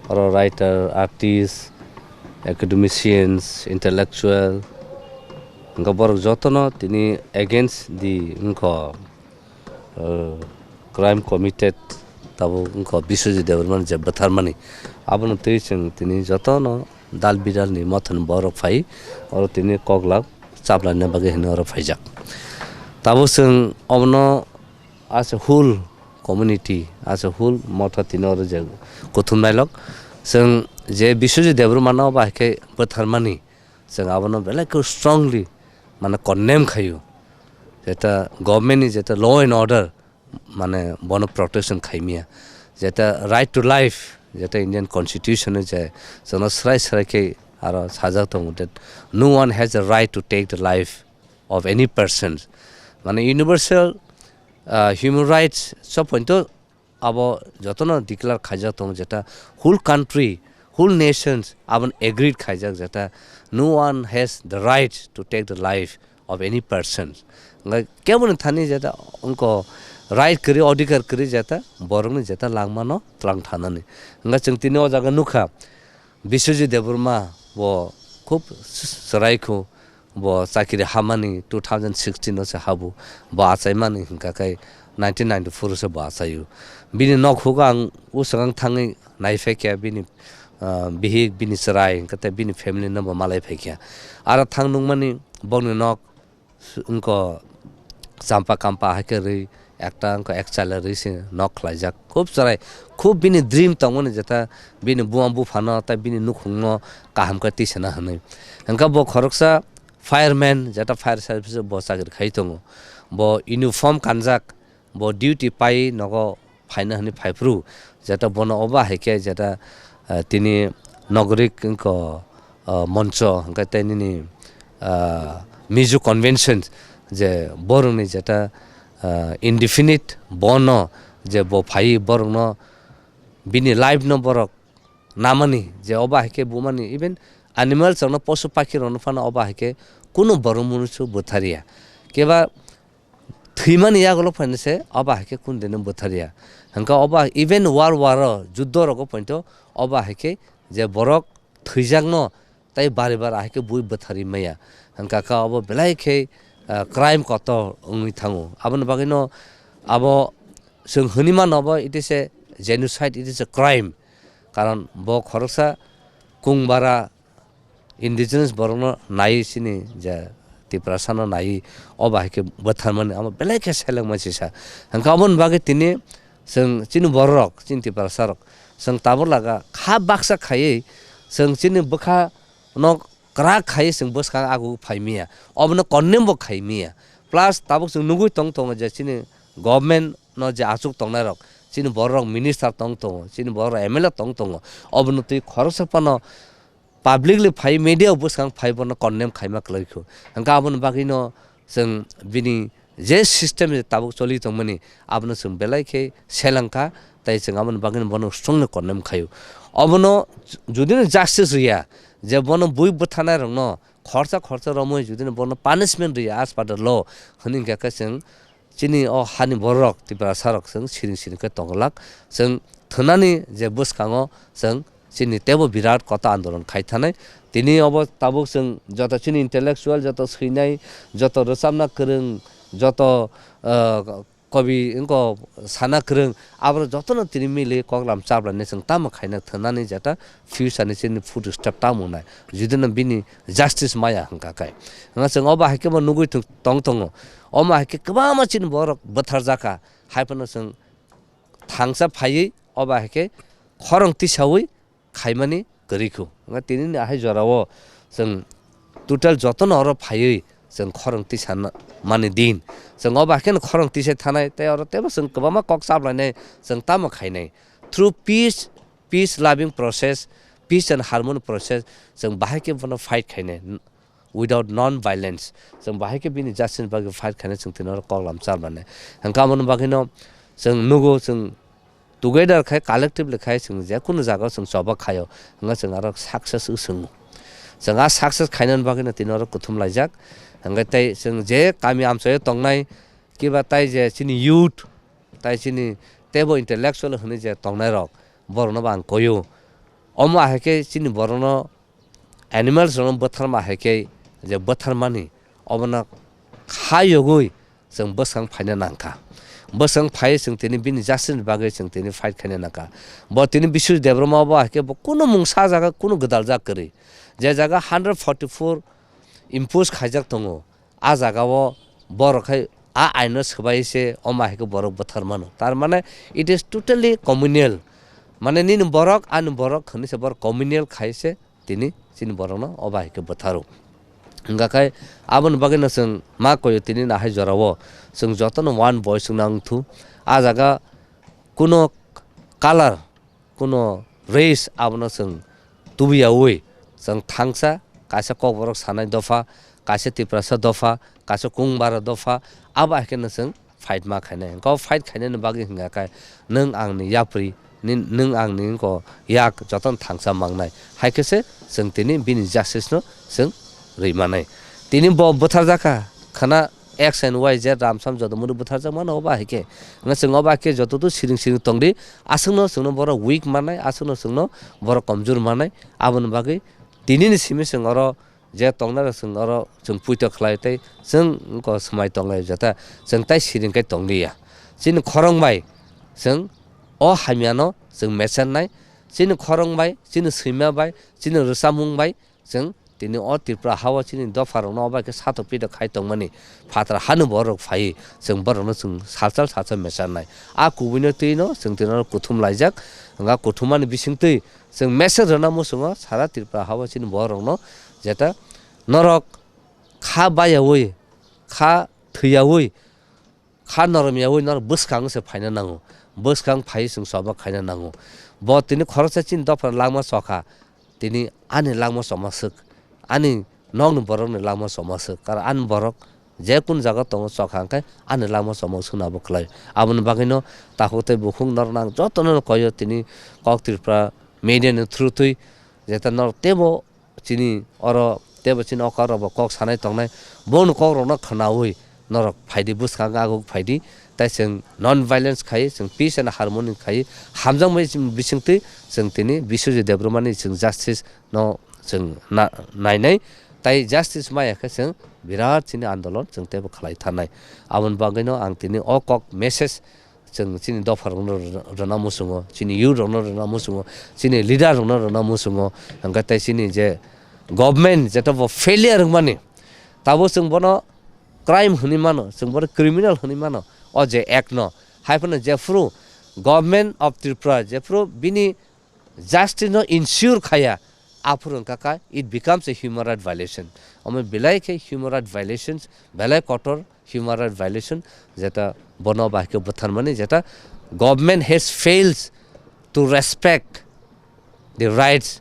oro writer, artist, academicians, intellectual, hwnkhe borok jotono tini against the wngkha, uh, crime committed tabuk wngkha Biswajit Debbarmani je bwtharmani. Abono twi chwng tini jotono dal bidalni mothani borok phai oro tini koklak chaplaina bagwi hwnwi oro phaijak. Tabuk chwng obono as a whole community, as a whole motha tini oro je kuthum nailok chwng je Biswajit Debbarmano ba hai khe bwtharmani chwng abono belai khe strongly mane condemn khaio. Jeta government ni jeta law and order mane bono protection khaimia. Jeta right to life, jeta Indian constitution o je jono srai srai khe aro sajak tongo that no one has a right to take the life of any person. Mane universal, ah, human rights so pointo abo jotono declare khaijak tongo, jeta whole country, whole nations aboni agreed khaijak, jeta no one has the right to take the life of any person. Hwnkhe keboni thani jeta wngkha right kwrwi, odhikar kwrwi jeta borokni jeta langmano twlang thanani. Hwnkhe chwng tini o jaga nukha, Biswajit Debbarma bo khub chwrai kho, bo chakiri hamani two thousand sixteen o se habu, bo achaimani hwnkha khe nineteen ninety-four o se bo achaio. Bini nok hugo ang uswkang thangwi naiphai khe bini, ah, bihik, bini chwrai hwnkhe tei bini family no bo malai phai khe. Aro thang nukmani bokni nok wngkha champa kampa hai khe rwi ekta wngkha ek chala rwi se nok khlaijak. Khub chwrai, khub bini dream tongmani jeta bini buma buphano tei bini nukhungno kaham khe tisana hwnwi. Hwnkhe bo khoroksa fireman, jeta fire service o bo chakri khai tongo. Bo uniform kanjak, bo duty pai nogo phaina hwnwi phaiphuru, jeta bono obo hai khe jeta, ah, tini nogorik wngkha, ah, moncho hwnkhe tei nini, ah, Mizo convention je borokni jeta, ah, indefinite bono je bo phai borokno bini life no borok namani je obo hai khe bumani even animals rokno posu pakhi rokno phano obo hai khe kunu borok mwnwisu bwtharya keba thwimani yagulo phainase obo hai khe kundino bwtharya. Hwnkhe obo even war war o juddo rogo pointo obo hai khe je borok thwijakno tei bari bar hai khe bui bwtharwi maya. Hwnkha khe obo belai khe, ah, crime kotor wngwi thango. Aboni bagwino abo chwng hwnwi mano obo it is a genocide, it is a crime. Karon bo khoroksa kungbara indigenous borokno naiwi chini je Tiprasano naiwi obo hai khe bwtharmani amo belai khe selengma sisa. Hwnkhe aboni bagwi tini chwng chini bororok, chini Tiprasarok chwng tabuk laga kha baksa khaiwi chwng chini bwkhano kwrak khaiwi chwng bwskang ago phaimaya. Obono condemn bo khaimaya. Plus tabuk chwng nugwi tong tongo je chini government no je achuk tongnairok, chini bororok minister tong tongo, chini bororok M L A tong tongo, obono twi khoroksa phano publicly phai, media o bwskang phai bono condemn khaima kwlai kho. Hwnkhe aboni bagwino chwng bini Je system je tabuk choli tongmani, abono chwng belai khe selengkha, tei chwng aboni bagwino bono strongno condemn khaio. Obono judino justice riya, je bono bui bwtharnairokno khorsa khorsa romwi judino bono punishment riya as per the law, hwnwi hwnkhe khe chwng chini o hani bororok, Tiprasarok chwng siring siring khe tongwlak. Chwng thwnani je bwskango chwng chini teibo birat kota andolon khai thanai. Tini obo tabuk chwng joto chini intellectual, joto swinai, joto rwchapna kwrwng, joto, ah, kobi wngkho sana kwrwng, aborok jotono tini mili koklam chaplani chwng tamo khaina thwnani jeta future ni chini food step tamo wngnai. Judino bini justice maya hwnkha khe. Hwnba chwng obo hai khe bo nugwi thung-, tong tongo. Omo hai khe kwbangma chini borok bwtharjakha. Hai phano chwng thangsa phaiwi obo hai khe khorang tisawi khaimani kwrwi kho. Hwnba tini ni ahai jorao chwng total jotono oro phaiwi chwng khorang tisa na-, mani din. Chwng obo hai kheno khorang tisai thanai tei oro teibo chwng kwbangma kok chaplainai chwng tamo khainai. Through peace, peace loving process, peace and harmony process, chwng bahai khe bono fight khainai. Without non-violence. Chwng bahai khe bini justice bagwi fight khainai chwng tini oro koklam chaplani. Hwnkhe aboni bagwino chwng nugo chwng together khai collectively khai chwng je kunu jaga chwng choba khaio. Hwnkhe chwng aro success wswngo. Chwng a success khainani bagwino tini oro kuthum laijak. Hwnkhe tei chwng je kami amchaio tongnai kiba tai je chini youth, tai chini teibo intellectual hwnwi je tongnairok, borokno bo ang koio. Omo ahai khe chini borokno animals rokno bwtharma hai khe je bwtharmani obono kha yogwi chwng bwskang phaina nangkha. Bwskang phai chwng tini bini justice ni bagwi chwng tini fight khaina nangkha. Bo tini Biswajit Debbarma bo hai khe bo kunu mung sa jaga kunu gwdal jak kwrwi. Je jaga hundred forty four impose khaijak tongo, a jaga o borok khai a aino swbai se omo hai khe borok bwthar mano. Tar mane it is totally communal. Mane nini borok ani borok hwnwi se borok communal khai se tini chini borokno obo hai khe bwtharo. Hwnkha khai aboni bagwino chwng ma koyo tini nahai jorao chwng jotono one voice wngna wngthu. A jaga kuno color, kuno race abono chwng tubuyaui chwng thangsa kaisa kokborok sanai dopha, kaisa Tiprasa dopha, kaisa Kungbara dopha, abo hai kheno chwng fight ma khainai. Hwnkhe o fight khainani bagwi hwnkha khe nwng angni yapri, ni-, nwng angni wngkha yak jotono thangsa mangnai. Hai khe se chwng tini bini justice no chwng rwi manai. Tini bo bwtharjakha khwna X and Y Z ramsam joto mwnwi bwtharjak mano obo hai khe. Hwnkhe chwng obo hai khe joto tu siring siring tongdi, aswkno chwngno borok weak mannai, aswkno chwngno borok komjor mannai. Aboni bagwi tinini simi chwng oro je tongnai rok chwng oro chwng puito khlai tei chwng wngkha swmai tonglai jata chwng tai siring khe tong liya. Chini khorang bai chwng o hamya no chwng mechernai, chini khorang bai, chini swima bai, chini rwchapmung bai chwng tini o Tripura ha o chini dopha rok no obo khe satok pitok khai tongmani phatar ha ni borok phai chwng borok no chwng salsal salsal mechernai. A kubui no twi no chwng tini oro kuthum laijak, hwnkha kuthumani bisingtwi chwng message rwna muchungo sara Tripura ha o chini borok no jeta norok kha bayaui, kha thwiyaui, kha norom yaui norok bwskang se phaina nango, bwskang phai chwng choba khaina nango. Bo tini khoroksa chini dopha langma chokha, tini ani langma choma swk, ani nokni borokni langma choma swk, karon ani borok je kun jaga tongo chokha hwnkhe ani langma choma swkna bo kwlai. Aboni bagwino takhuk tei bukhuk norok nang jotono koyo tini kok Tripura media ni through twi jeta norok teibo chini oro teibo chini okar rok bo kok sanai tongnai, boni kok rok no khwnaui norok phaidi bwskang aguk phaidi, tai chwng non violence khai chwng peace and harmony khai hamjakmani bisingtwi chwng tini Biswajit Debbarmani chwng justice no chwng na-, nainai, tai justice maya khe chwng birat chini andolon chwng teibo khlai thanai. Aboni bagwino ang tini o kok message chwng chini dopha rokno rwna muchungo, chini youth rokno rwna muchungo, chini leader rokno rwna muchungo, hwnkhe tei chini je government jeta bo failure wngmani, tabuk chwng bono crime hwnwi mano, chwng bono criminal hwnwi mano, o je act no. Hai phano jephru Government of Tripura jephru bini justice no ensure khaya, aphuru wngkha kha it becomes a human right violation. Omo belai khe human right violations, belai kotor human right violation, jeta bono bahai khe bwtharmani, jeta government has failed to respect the rights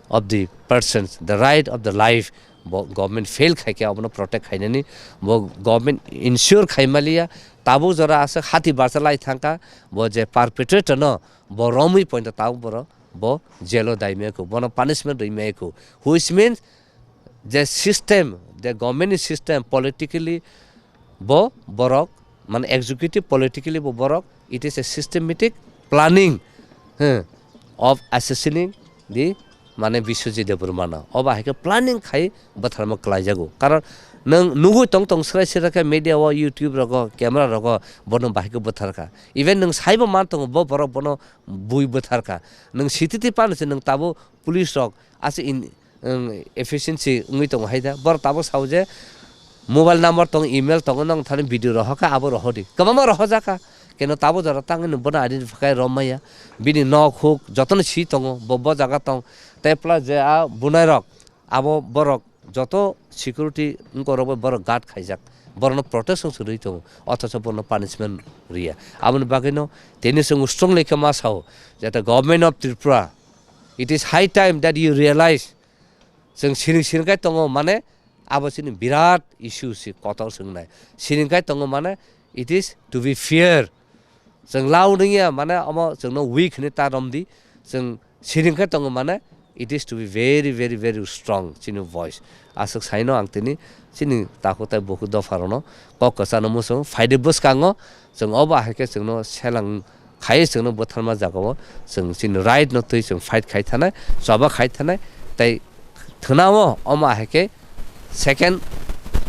of the persons, the right of the life Bo government fail khai khe abono protect khainani, bo government ensure khai maliya, tabuk jora aswk hati barsa lai thangkha, bo je perpetrator no bo romwi pointo tabuk borok bo jail o dai maya kho, bono punishment rwi maya kho, which means je system, je government ni system politically bo borok, mane executive politically bo borok, it is a systematic planning, huh, of assassinating the, mane, Biswajit Debbarma no. Obo hai khe planning khai bwtharma klai jago. Karon nwng nugwi tong tong srai srai khe media o, YouTube rogo, camera rogo bono bahai khe bwthar kha. Even nwng saibo man tongo bo borok bono bui bwthar kha. Nwng sititi pano se nwng tabuk police rok ase in, wng, efficiency wngwi tongo hai da. Borok tabuk sao je mobile number tongo, email tongo, nang thani video rohor kha, abo rohor di. Kwbangma rohorjak kha. Keno tabuk jora tangwi no bono identify khai rom maya. Bini nok huk jotono si tongo, bo, bo jaga tong. Tei plus je a bunai rok, abo borok joto security wngkorok bai borok guard khaijak. Borokno protection se rwi tongo. Othocho borokno punishment riya. Aboni bagwino tini chwng strongly khe ma sao, jate Government of Tripura, it is high time that you realize, chwng siring siring khai tongo, mane abo chini birat issue se kotor se wngnai. Siring khai tongo, mane it is to be fear. Chwng loud wngya, mane omo chwngno weak hinwi ta romdi. Chwng siring khai tongo, mane it is to be very, very, very strong chini voice. Aswk saino ang tini chini takhuk tai bukhuk dopha rokno kok kwchano muchung phaidi bwskango chwng obo hai khe chwngno selang khai chwngno bwtharma jagao chwng chini right no twi chwng fight khai thanai, choba khai thanai, tei thwnao omo hai khe second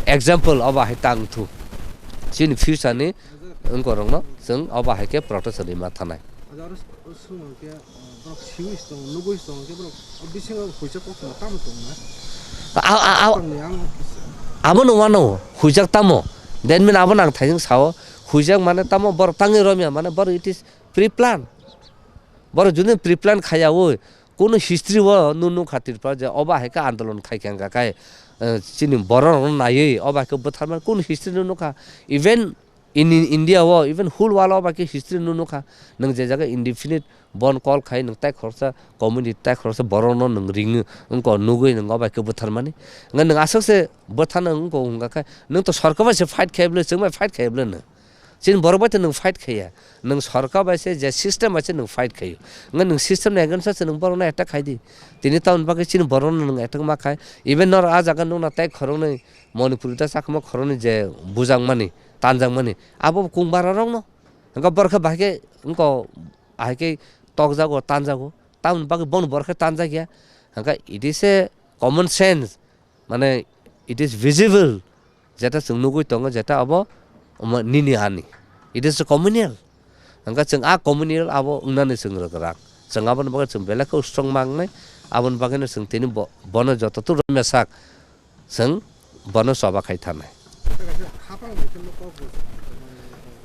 example obo hai tang thu. Chini future ni wngkorokno chwng obo hai khe protection rwima thanai. Aja aro s-, s-, swng hwnkhe, uh, borok siwi se tongo, nugwi se tongo, hwnkhe borok o bisingo huijak koktwma tamo tongo na? A, a, a, Tongni ang abono wano huijak tamo. That mean abono ang thaising sao, huijak mane tamo borok tangwi romya, mane borok it is pre-plan. Borok juni pre-plan khaiyaui, kunu history o nung nukha Tripura je obo hai khe andolon khai khe wngkha khai, eh, chini borok rokno naiwi obo hai khe bwtharmani kunu history nung nukha. Even in, in India o, even whole world o bai khe history no nukha. Nwng je jaga indefinite bon call khai, nwng tai khoroksa community, tai khoroksa borok no nwng ring wngko nugwi nwng o bai khe bwtharmani. Wngkha nwng aswk se bwtharna wngko wngkha khe, nwng to sorkar bai se fight khai bwle, chwng bai fight khai bwle nwng. Chini borok bai to nwng fight khaiya. Nwng sorkar bai se, je system bai se nwng fight khaio. Wngkha nwng system ni against o se nwng borok no attack khai di. Tini tamoni bagwi chini borok no nwng attack ma khai. Even norok a jaga nukna tai khoroknwi Manipuri ta chakma khoroknwi je bujakmani, tanjakmani, abo kung bara rokno. Hwnkhe borok khe bahai khe wngko, ahai khe tokjago, tanjago. Tamoni bagwi bono borok khe tanjakya. Hwnkhe it is a common sense, mane it is visible, jeta chwng nugwi tongo, jeta abo, omo nini ani. It is a communal. Hwnkhe chwng a communal abo wngnani chwng rwgwrak. Chwng aboni bagwi chwng belai khe strong ma wngnai. Aboni bagwino chwng tini bo-, bono joto tubura mesak. Chwng bono choba khai thanai.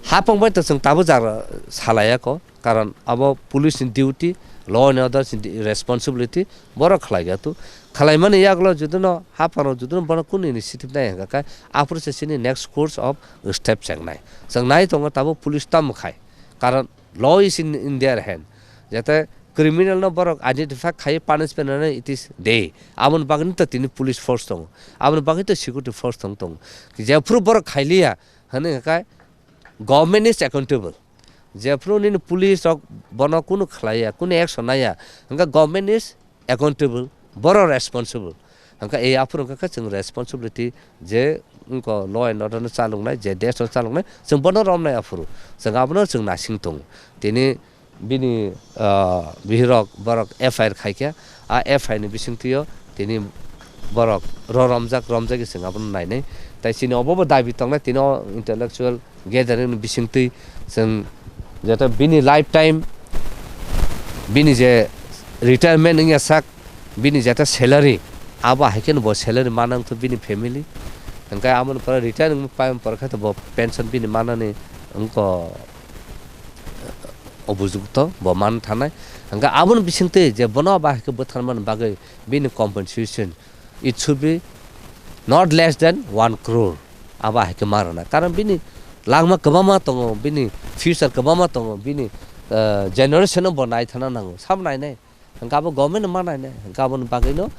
Hapang bai to chwng tabuk jara salaiya ko, karon abo police ni duty, law and order ni responsibility, borok khlai ya tu. Khlaimani yagulo judino hapang rok judino bono kunu initiative nai hwnkha khe, aphuru se chini next course of step chengnai. Chwng nai tongo tabuk police tamo khai, karon law is in, in their hand. Jate criminal no borok identify khai punishment rwnai, it is they. Aboni bagwi to tini police force tongo. Aboni bagwi to security force tong tongo. Jephuru borok khailiya, hwnwi hwnkha government is accountable. Jephuru nini police rok bono kunu khlaiya, kunu action naiya, hwnkha government is accountable, borok responsible. Hwnkha e aphuru hwnkha khe chwng responsibility je wngkha law and order no chaloknai, je desh no chaloknai, chwng bono romnai aphuru. Chwng abono chwng nasing tongo. Tini bini, ah, bihirok borok F I R khaikha, a F I R ni bisingtwio tini borok ro romjak, romjagwi chwng abono nainai. Tai chini obo bo dabi tongnai, tini o intellectual gathering ni bisingtwi chwng jeta bini lifetime, bini je retirement wngya sak, bini jeta salary, abo hai kheno bo salary manang to bini family. Hwnkhe aboni pore retire wngwi pai pore khe to bo pension bini manani wngko, obujukto bo man thanai. Hwnkhe aboni bisingtwi je bono abo hai khe bwtharmani bagwi bini compensation, it should be not less than one crore. Abo hai khe ma rwna. Karon bini langma kwbangma tongo, bini future kwbangma tongo, bini, eh, generation-o bo naithana nango. Sabo nainai? Hwnkhe abo government-no ma nainai. Hwnkhe aboni bagwino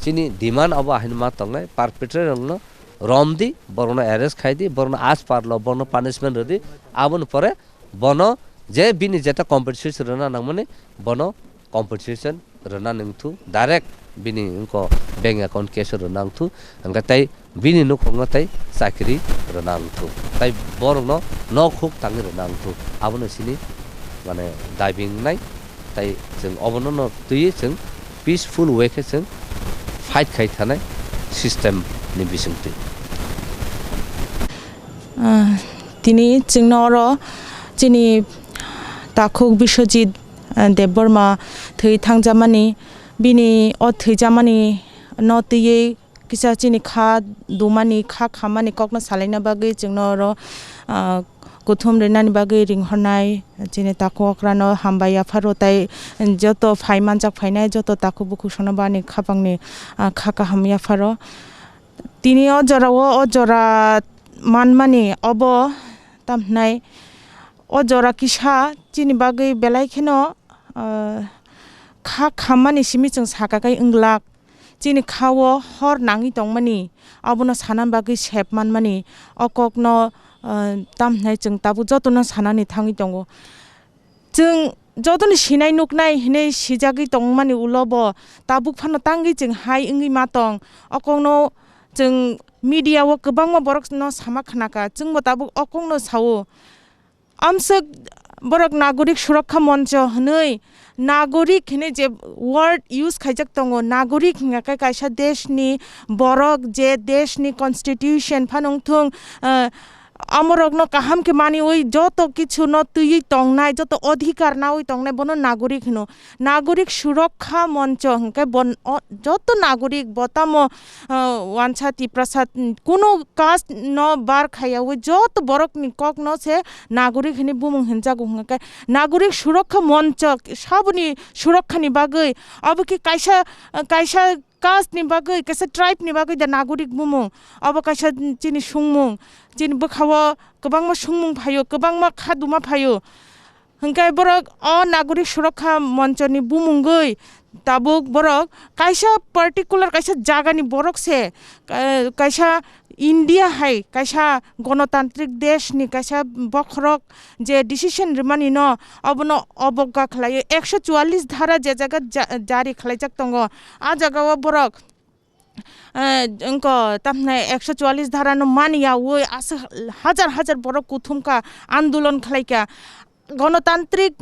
chini demand abo ahini ma tongnai, perpetrator rokno rom di, borokno arrest khai di, borokno as parlo, borokno punishment rw di, aboni pore bono je bini jeta compensation rwna nangmani bono compensation rwna nangthu, direct bini wngkha bank account cash rwna nangthu, hwnkhe tei bini nukhungo tei chakri rwna wngthu, tei borokno nok huk tangwi rwna wngthu, abono sini mane dabi wngnai, tei chwng obono no twiwi chwng peaceful way khe chwng fight khai thanai system ni bisingtwi. Ah, tini chwngno oro chini takhuk Biswajit, ah, Debbarma thwi thangjamani, bini o thwijamani no twiwi kisa chini kha dumani, kha khammani kokno salaina bagwi chwngno oro, ah, kuthum rinani bagwi ringhornai chini takhuk okrano hambai yapharo, tei joto phai manjak phainai joto takhuk bukhuksongno bani khapangni, ah, kha kaham yapharo. Tini o jorao o jora manmani obo tamhinai o jora kisa chini bagwi belai kheno, ah, kha khammani simi chwng saka khe wnglak. Chini kha-o hor nangwi tongmani, abono sana bagwi sep manmani, o kokno, ah, tamhinai chwng tabuk jotono sanani thangwi tongo. Chwng jotoni sinai nuknai hinwi sijagwi tongmani ulo bo tabuk phano tangwi chwng hai wngwi ma tong. O kokno chwng media-o kwbangma borokno sama khnakha, chwngbo tabuk o kokno sao. Amswk borok Nagorik Surokkha Moncho hwnwi, nagorik hwnwi je word use khaijak tongo, nagorik hwnka khe kaisa deshni borok, je deshni constitution phano wngthung, eh, amorokno kaham khe maniwi joto kichuno twiwi tongnai, joto odhikar nawi tongnai, bono nagorik hwno. Nagorik Surokkha Moncho hwnkhe bon-, o, joto nagorik bo tamo, ah, wansa Tiprasa, mm, kunu caste no bar khaiyaui joto borokni kokno se nagorik hinwi bumung hinjago hwnkhe Nagorik Surokkha Moncho saboni surokkha ni bagwi abo khe kaisa, ah, kaisa caste ni bagwi, kaisa tribe ni bagwi da nagorik bumung, abo kaisa chini sungmung, chini bwkhao kwbangma sungmung phaio, kwbangma khaduma phaio. Hwnkhe borok o Nagorik Surokkha Monchoni bumungwi tabuk borok kaisa particular kaisa jagani borok se, ka-, kaisa India hai kaisa gonotantrik deshni kaisa bokhorok je decision rwmani no obono obogga khlaio. Ekso chuallis dhara je jaga ja-, jari khlaijak tongo, a jagao borok eh, wngkha tamhinai ekso chuallis dhara no mani yaui aswk hajar hajar borok kuthum kha, andolon khlai kha. Gonotantrik,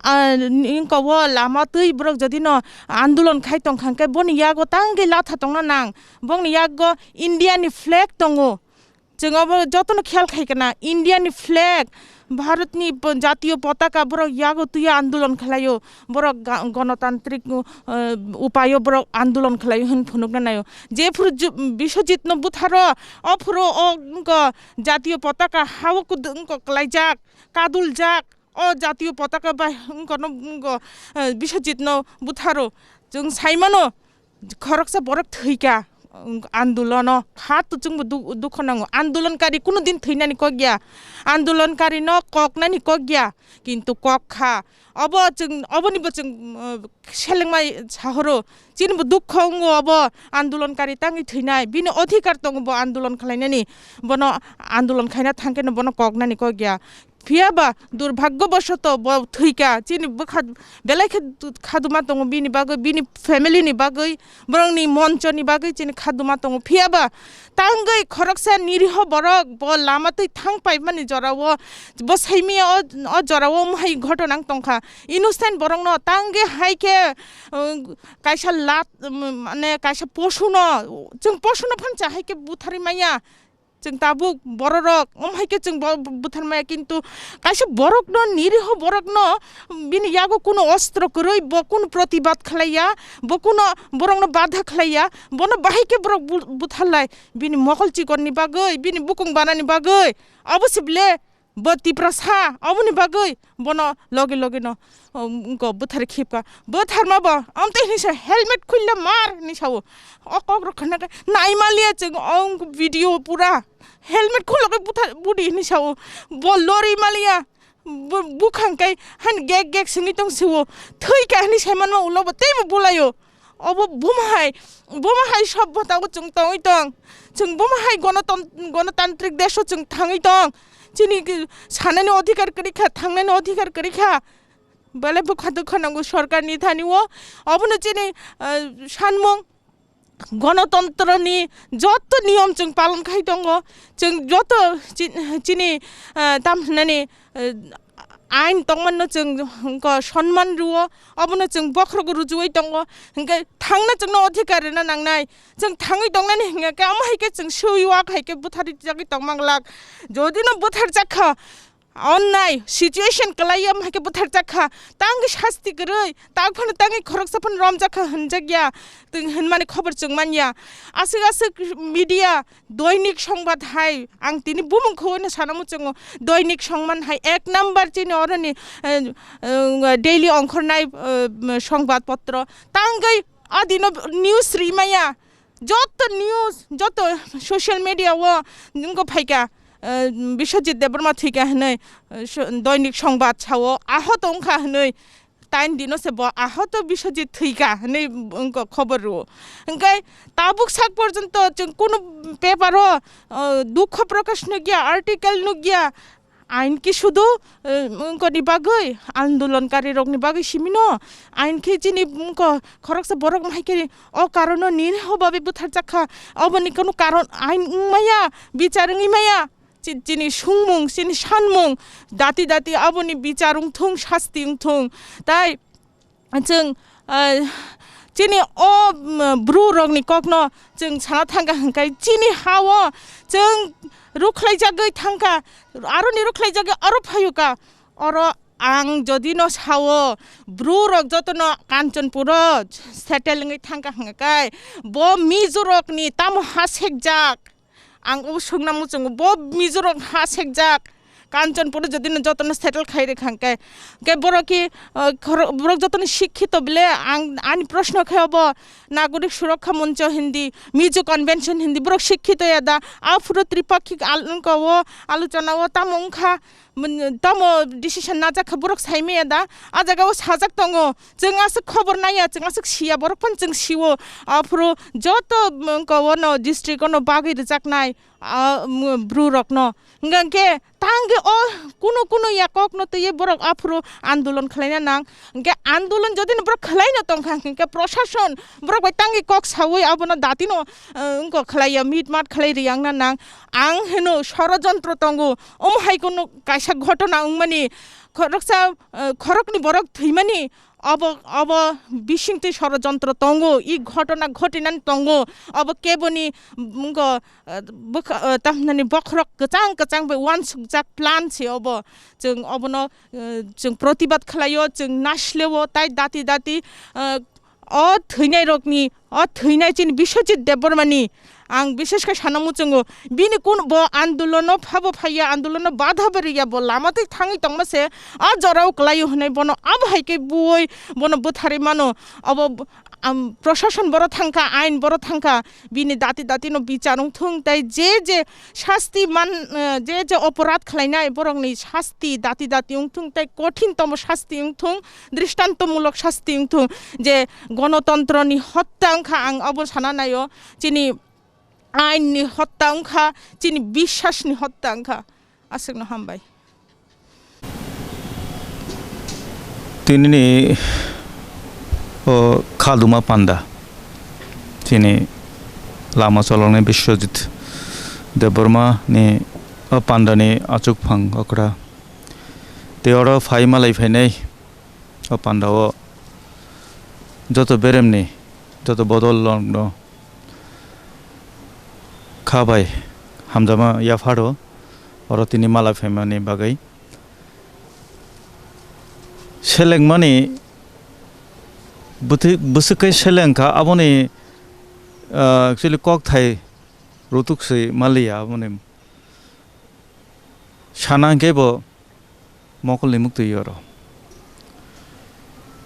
ah, wngkha o lama twi borok jodi no andolon khai tong kha hwnkhe boni yago tangwi latha tongna nang. Bongni yago India ni flag tongo. Chwng obo jotono khiyal khai kana, India ni flag, Bharat ni po-, jatiyo potaka borok yago twiyo andolon khlaio, borok ga-, gonotantrik, uh, upayo borok andolon khlaio hwn phunukna naio. Jephuru ju-, Biswajit no butharo, ophuru o wngkha jatiyo potaka hao kudu wngkha klaijak, kaduljak, o jatiyo potaka bai wngkha no wngkha, uh, Biswajit no butharo. Chwng saimano, khoroksa borok thwikha, um, andolono kha to chwngbo du-, dukho nango. Andolonkari kuno din thwinani kok ya, andolonkarino koknani kok ya, kintu kok kha. Obo chwng, obonibo chwng, uh, selengmai sahoro. Chinibo dukho wngo obo andolonkari tangwi thwinai. Bini odhikar tongo bo andolon khlainani. Bono andolon khaina thangkheno bono koknani kok ya. Phiya ba durbhagyo bosoto bo thwikha, chini bwkha belai khe du-, khaduma tongo bini bagwi, bini family ni bagwi, borokni moncho ni bagwi chini khaduma tongo. Phiya ba tangwi khoroksa niriho borok bo lama twi thang paimani jorao bo saimia o, o jorao mohai ghotona wng tongkha. Innocent borokno tangwi hai khe, uh, kaisa lat, um, mane kaisa posuno, chwng posuno phan cha hai khe butharwi manya. Chwng tabuk bororok, omo hai khe chwng bo-, butharmaya, kintu kaisa borokno, niriho borokno bini yago kuno ostro kwrwi, bo kuno protibad khlaiya, bo kuno borokno badha khlaiya, bono bahai khe borok bu-, butharlai, bini mokol chikorni bagwi, bini bukung banani bagwi, abo se bile bo Tiprasa, aboni bagwi bono loge loge no, um, wngkha bwthar khipkha. Bwtharma bo, amtwi hinwi sa helmet khulya mar hinwi sao. O kok rok khna khe nai maliya chwng o wngkha video pura. Helmet khulok khe bwthar budi hinwi sao. Bo lori maliya. Bu-, bukhang kai han gek gek singwi tong sio. Thwi kha hinwi sai manma ulo bo teibo bulaio. Obo bumahai, bumahai sobbota o chwng tongwi tong. Chwng bumahai gonoton-, gonotantrik desh o chwng thangwi tong. Chini ki-, sanani odhikar kwrwi kha, thangnani odhikar kwrwi kha. Belai bwkha dukha nango sorkarni thani o. Obono chini, eh, sanmung gonotontroni joto niyom chwng palon khai tongo. Chwng joto chi-, chini, eh, tam hwnani, eh, ain tongmano chwng, wngkha, sonman rwo, obono chwng bokhorok rwchugwi tongo. Hwnkhe thangna chwngno odhikar rwna nangnai. Chwng thangwi tongnani hwnkhe omo hai khe chwng swi wak hai khe butharjagwi tongma glak. Jodi no butharjak kha, onnai situation kwlaiya omo hai khe butharjak kha. Tangwi sasti kwrwi, tak phano tangwi khoroksa phano romjak kha hwnjakya, twi hwnmani khobor chwng manya. Aswk aswk media Doinik Songbat hai, ang tini bumung khowino sana muchungo. Doinik Songman hai ek number chini oroni, eh, eh, daily ongkhornai, eh, songbat potro. Tangwi adino news rimaya. Joto news, joto social media o nungko phaika, eh, Biswajit Debbarma thwika hinwi, eh, so-, Doinik Songbat sao, ahot wngkha hinwi. Tain dino se bo ahot Biswajit thwika hinwi wngkha khobor rwo. Hwnkhe tabuk sak porjonto chwng kunu paper o, o, dukho prokash nukya, article nukya. Ain ki sudu, eh, wngkoni bagwi, andolonkari rokni bagwi simino. Ain khe chini wngko khoroksa borok hai khe o karono nini hobabe butharjak kha. Oboni kunu karon ain wngmaya, bichar wngwi maya. Chi-, chini sungmung, chini sanmung, dati dati aboni bichar wngthung, sasti wngthung. Tai chwng, ah, chini o, mm, bru rokni kokno chwng sana thangkha hwnkhe chini ha-o chwng rukhlaijagwi thangkha, aroni rukhlaijagwi aro phayuka. Oro ang jodi no sao, bru rok jotono Kanchanpuro settle wngwi thangkha hwnkhe bo Mizo rokni tamo ha sekjak? Ang o swngna muchungo, bo Mizo rok ha sekjak, Kanchanpur jodi no jotono settle khai rwkha hwnkhe, hwnkhe borok ki, uh, khoro-, borok jotono shikkito bile, ang ani proshno khe obo Nagorik Surokha Moncho hindi, Mizo Convention hindi, borok shikkito ya da, aphuru tripakhik al-, wngka o alochona o tamo wngkha, Mun-, tamo decision najak kha borok sai maya da? A jaga o sajak tongo. Chwng aswk khobor naiya, chwng aswk siya, borok phano chwng sio. Aphuru joto, mm, ko ono district ono bagwi rwjaknai, ah, mm, bru rokno. Hwnkhe tangwi o kuno kuno ya kokno twiwi borok aphuru andolon khlaina nang. Hwnkhe andolon jodi no borok khlaina tongkha, hwnkhe proshashon borok bai tangwi kok saui abono datino, eh, wngkok khlaiya, mitmat khlai riyangna nang. Ang hino sorojontro tongo. Omo hai kono kaisa ghotona wngmani, khoroksa, eh, khoroknwi borok thwimani, obo, obo bisingtwi sorojontro tongo, i ghotona ghotinani tongo, obo keboni, mm, wngkha, eh, bwkha-, eh, tamhinani bokhorok kwchang kwchang bai uansukjak plan se obo. Chwng obono, eh, chwng protibad khlaio, chwng nasileo, tai dati dati, eh, O thwinairokni, o thwinai chini Biswajit Debbarmani ang bishesh khe sana muchungo. Bini kun bo andolono phabo phaiya, andolono badha bo riya, bo lama twi thangwi tongma se, a jorao kwlaio hwnwi bono abo hai khe buoi bono bwtharwi mano. Obo b-, am, proshashon boro thangkha, ain boro thangkha, bini dati dati no bichar wngthung, tei je je shasti man, eh, je je oporad khlainai borokni shasti dati dati wngthung tei kothin tomo shasti wngthung, dristantomulok shasti wngthung, je gonotontroni hotta wngkha, ang obo sana naio, chini ainni hotta wngkha, chini biswasni hotta wngkha. Aswkno hambai. Tinini o khaduma panda, chini lama choloknai Biswajit Debbarma ni o panda ni achukphang okra. Tei oro phai malai phainai o panda o joto beremni, joto bodol rokno kha bai hamjakma yapharo oro tini mala phaimani bagwi. Selengmani bwtwi-, bwswk khe seleng kha, aboni, ah, actually kokthai rutuk se maliya, aboni sana hwnkhe bo mokolni muktwi oro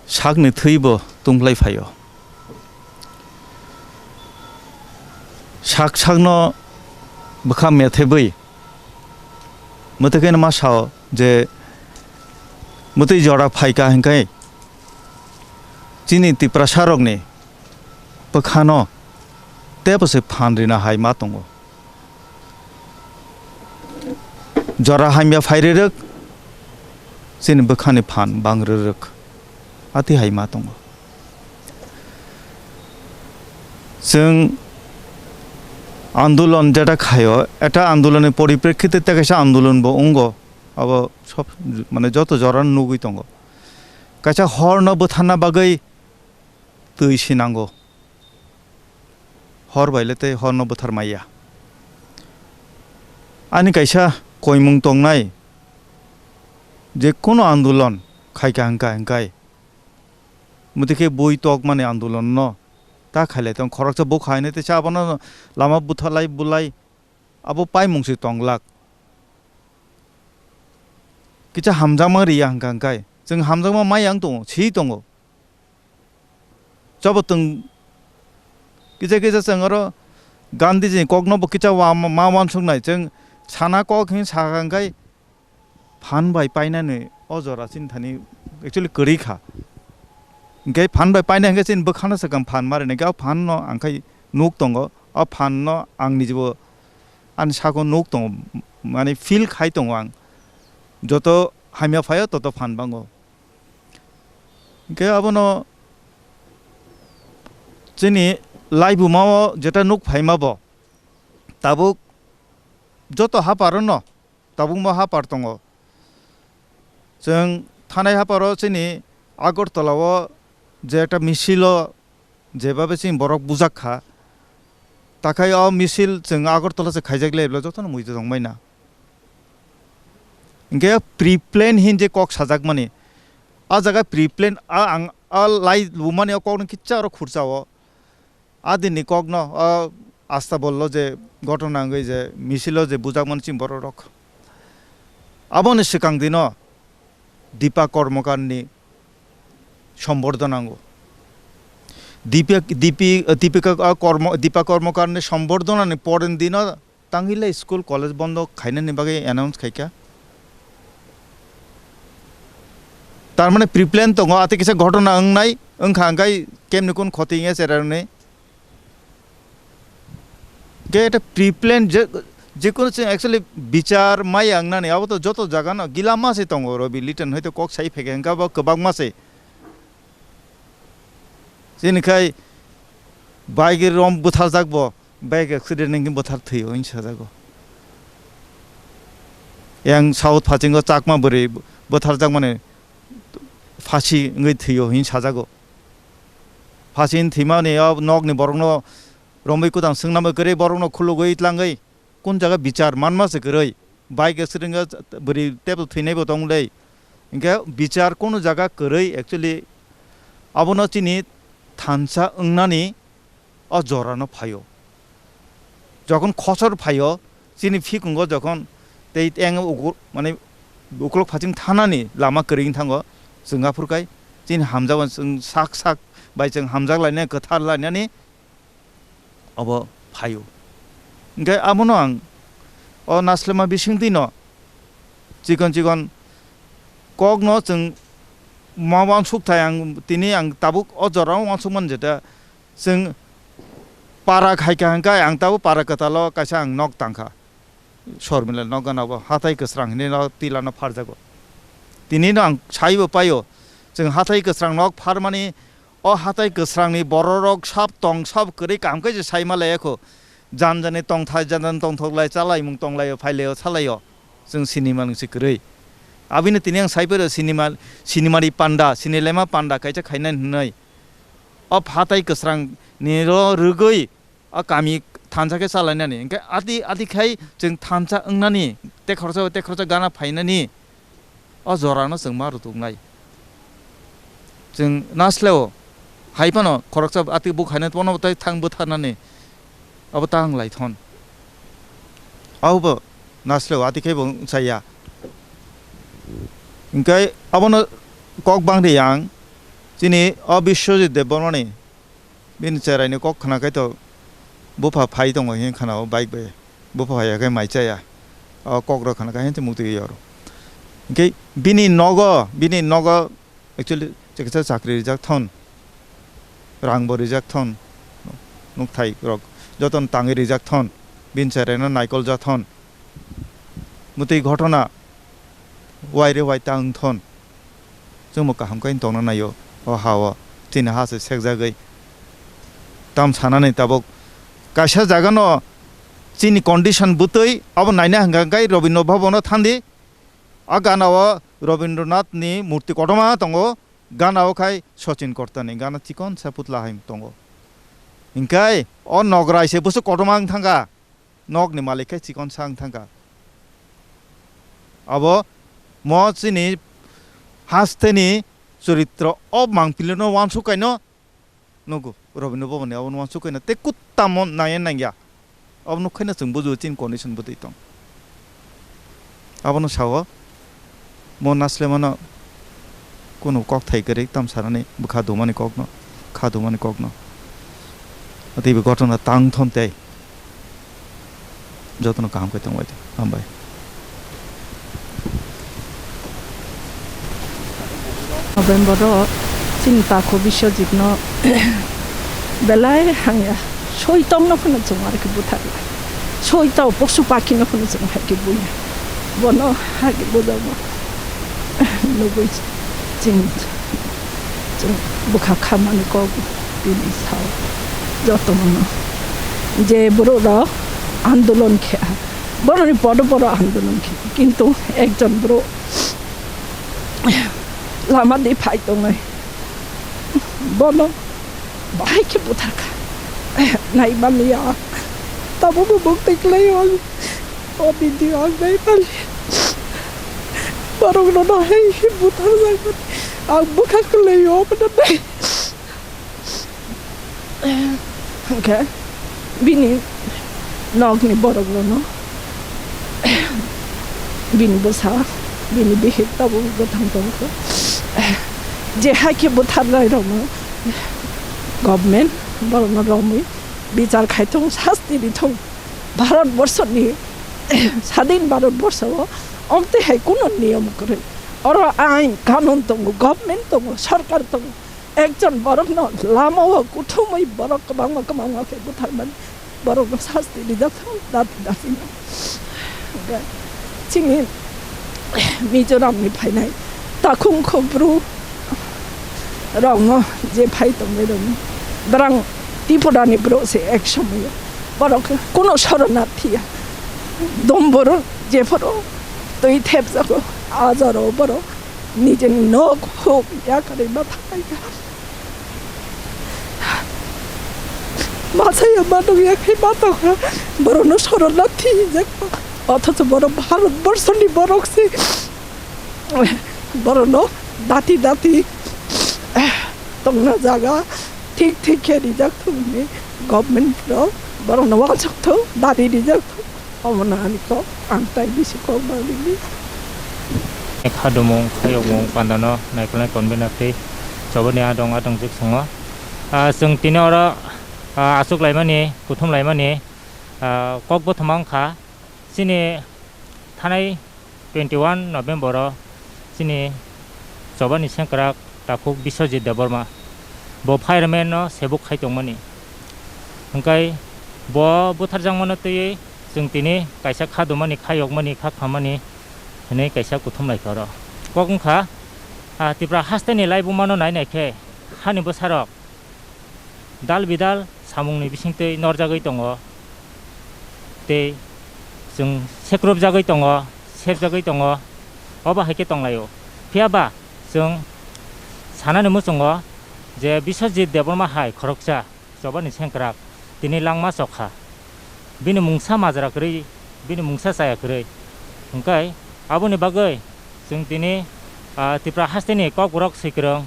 sakni thwi bo tungphlai phaio. Sak sakno bwkha methebwi mwtwi khe ma sao je mwtwi jora phaikha hwnkhe chini Tiprasa rokni bwkhano teibo se phan rina hai ma tongo. Jora hamya phai rwrwk, chini bwkhani phan bang rwrwk, ati hai ma tongo. Chwng andolon jeta khaio, eta andoloni poriprekhite tei kaisa andolon bo wngo, abo sob, mane, joto jora nugwi tongo. Kaisa horno bwtharna bagwi twi sinango. Hor bai le tei horno bwthar maya. Ani kaisa koimung tongnai, je kono andolon khaika hwnkha hwnkhe, motwi khe bui tok mani andolon no ta khailai tong, khoroksa buk haino tei abono lama buthalai bulai abo paimung se tonglak. Kisa hamjakma riya hwnkha hwnkhe chwng hamjakma maya wng tongo, si tongo. Chabo twng kisa kisa chwng oro Gandhiji ni kokno bo kisa wa-, ma wansuknai, chwng sana kok hin sakha hwnkhe phan bai painani o jora chini thani actually kwrwi kha. Hwnkhe phan bai painai hwnkhe chini bwkhano swkang phan ma rwnai khe o phan no ang khai nuk tongo, o phan no ang nijibo ani sako nuk tongo, mane feel khai tongo ang. Joto hamya phaio toto phan bango. Hwnkhe abono chini laibuma o jeta nuk phaima bo tabuk joto hapar no tabukma hapar tongo. Chwng thanai haparo chini Agartala o je ekta misil o jebabe chini borok bujak kha, takhai o misil chwng Agartala se khaijak le jotono muitu tongmani. Hwnkhe pre-plan hin je kok sajakmani, a jaga pre-plan a ang a lai lubumani o kokno kisa oro khursa o. A dinni kokno o Astabollo je ghotona wngwi je misilo je bujakmani chini bororok. Aboni swkang dino Deepa Karmakarni sombordona nango. Deepa, Deepi-, Deepika, a, Karma-, Deepa Karmakarni sombordonani poreni dino tangwi le school college bondo khainani bagwi announce khaikha. Tar mane pre-plan tongo, ate kisa ghotona wngnai, wngkha hwnkhe kemni kun khoti wngya cherarni. Khe eta pre-plan je, jekunu chwng actually bichar maya wngnani, abo to joto jagano gila ma se tongo, Robi Liton hoito kok sai phaikha hwnkhe abo kwbangma se. Chini khai bike rom bwtharjak bo, bike accident wngwi bwthar thwio hinwi sajago. Yang South phasingo chakma bwrwi bwtharjakmani phasi wngwi thwio hinwi sajago. Phasi wngwi thwimani o nokni borokno romwi kwthang swngnama kwrwi borokno khulugwi tlangwi kun jaga bichar manma se kwrwi. Bike accident o bwrwi teibo thwinaibo tong le. Hinkhe bichar kunu jaga kwrwi actually abono chini thansa wngnani o jorano phaio. Jokhon khosor phaio, chini phikungo jokhon tei teng ukur, mane ukulok phaching thanani lama kwrwi wng thango, chwng aphuru kai chini hamjakmani chwng sak sak bai chwng hamjak lainai, kwthar lainani obo phaio. Hinkhe abono ang o naslema bisingtwino chikon chikon kokno chwng ma wansuk thai ang tini ang tabuk o jorao wansukmani jeta chwng para khaikha hwnkhe ang tabuk para kwtalo kaisa ang nok tangkha. Sormila nok gana bo hathai kwsrang hinwi no tilano pharjago. Tinino ang saibo paio, chwng hathai kwsrang nok pharmani, o hathai kwsrangni bororok sab tong sab kwrwi kaham khe se saima laiya kho. Jan jani tongthai, jan jani tongthok lai, chalaimung tong laio, phai laio, salaio. Chwng sinima nungsi kwrwi. Abini tini ang sai phero sinima, sinimari panda, sinilema panda kaisa khainani hwnwi. O hathai kwsrangni ro rwgwi o kami thansa khe chalainani. Hinkhe ati, ati khai chwng thansa wngnani, tei khoroksa, tei khoroksa gana phainani, o jorano chwng ma rwtuknai. Chwng nasleo hai phano khoroksa ati buk haino bono tei thang bwtharnani abo ta wng lai thon. Abobo nasleo ati khai bo wng chaya. Hinkhe abono kok bangri ang chini o Biswajit Debbarmani. Bini cheraini kok khna khe to bupha phai tongo hwnwi khna-o bike bai. Bupha phai ya khe mai chaya. O kok rok khna khe hwnwi mukti yoro. Hinkhe bini nogo, bini nogo actually chakisa chakri rijak thon. Rang bo rijak thon. nukthai rok jotono tangwi rijak thon, bini cheraino naikol ja thon. Mwtwi ghotona waire wai ta wng thon. Chwngbo kaham khe tongna naio o ha-o. Chini ha se sekjagwi. Tam sanani tabuk kaisa jagano chini condition bwtwi abo naina hwnkha khe Rabindra Bhavan-o thandi. A gana-o Rabindranathni murti kotorma tongo. Gana-o khai Sachin Kortani gana chikonsa putla hai tongo. Hinkhe o nograi se bwswk kotorma wng thangkha. Nokni malik khe chikonsa wng thangkha. Abo mo chini hasteni choritro o mangpilino uansuk kaino nugo. Rabindra Bhavanni abono uansuk kaino tei kutamo naiya nangya. Abo nuk khaino chwng bujo chini condition bwtwi tong. Abono sao. Mo naslemano kunu kok thai kwrwi tam sanani bwkha dumani kokno, kha dumani kokno. Tei bo ghotona tang thon tei jotono kaham khe tongbai di. Hambai. November o chini takhu Biswajit no belai hangya. Soi tong no phano chwng ar khe buthar lai. Soi tao posu paki no phano chwng hai khe buya. Bono hai khe bujamo. Nugui chini chwng bwkha khamani kok bini sao. Joto no je borok rok andolon khe borok ni podo poro andolon khe kintu ekjon borok lama di phai tongnai. Bono bahai khe buthar kha. Nai mani ya. Tabuk bo buk tei klai o. O video ang nai mani. Borok no bahai khe buthar jak mani. Ang bwkha klai o mani nai. Hwnkhe bini nokni borok rokno bini bwsa, bini bihik tabuk bwthang tongkha. Je hai khe butharnai rokno government borokno romwi bichar khai thung, sasti ri thung. Bharat borso ni sadin Bharat borso o omtwi hai kuno niyom kwrwi. Oro ain kanun tongo, government tongo, sarkar tongo. Ekjon borokno lamao kuthumwi borok kwbangma kwbangma khe butharmani borokno sasti rijak thung dati dati no. Hwnkhe chini Mizoramni phainai takhung khobru rokno je phai tongwi rokno borang Tripurani borok se ek somoyo borok kuno soronarthi ya. Dombor jephuru twi thepjago ajaro borok nijeni nok huk yakarwi ma thanglaikha. Masa ya ma nukya khe ma tongkha. Borokno soronna thwijak. Othocho borok Bharat borshoni borok se. Borokno dati dati tongna jaga thik thik khe rijak thung hwnwi government rok borokno uansuk thung, dati rijak thung. Omono ani kok ang tai bisi kok bagwi di. Khadumung, khayokmung, pandano naikolnai convener tei chobani adong adong jik songo. Ah, chwng tini oro, ah, achuk laimani, kuthum laimani, ah, kok bothoma wngkha. Chini thanai twenty one November o chini chobani sengkrak takhuk Biswajit Debbarma bo fireman no sebuk khai tongmani. Hwnkhe bo butharjakmano twiwi chwng tini kaisa khadumani, khayokmani, kha khamani hwnwi kaisa kuthum laikha oro. Kok wngkha, ah, Tipra hasteni laibumano nai nai khe hani bwsarok dal bidal samungni bisingtwi norjagwi tongo, tei chwng sekrupjagwi tongo, sepjagwi tongo, obo hai khe tonglaio. Phiya ba chwng sanani muchungo je Biswajit Debbarma hai khoroksa chobani sengkrak tini langma chokha. Bini mungsa majra kwrwi, bini mungsa chaya kwrwi. Hwnkhe aboni bagwi chwng tini, ah, Tipra hasteni kokborok swikwrwng,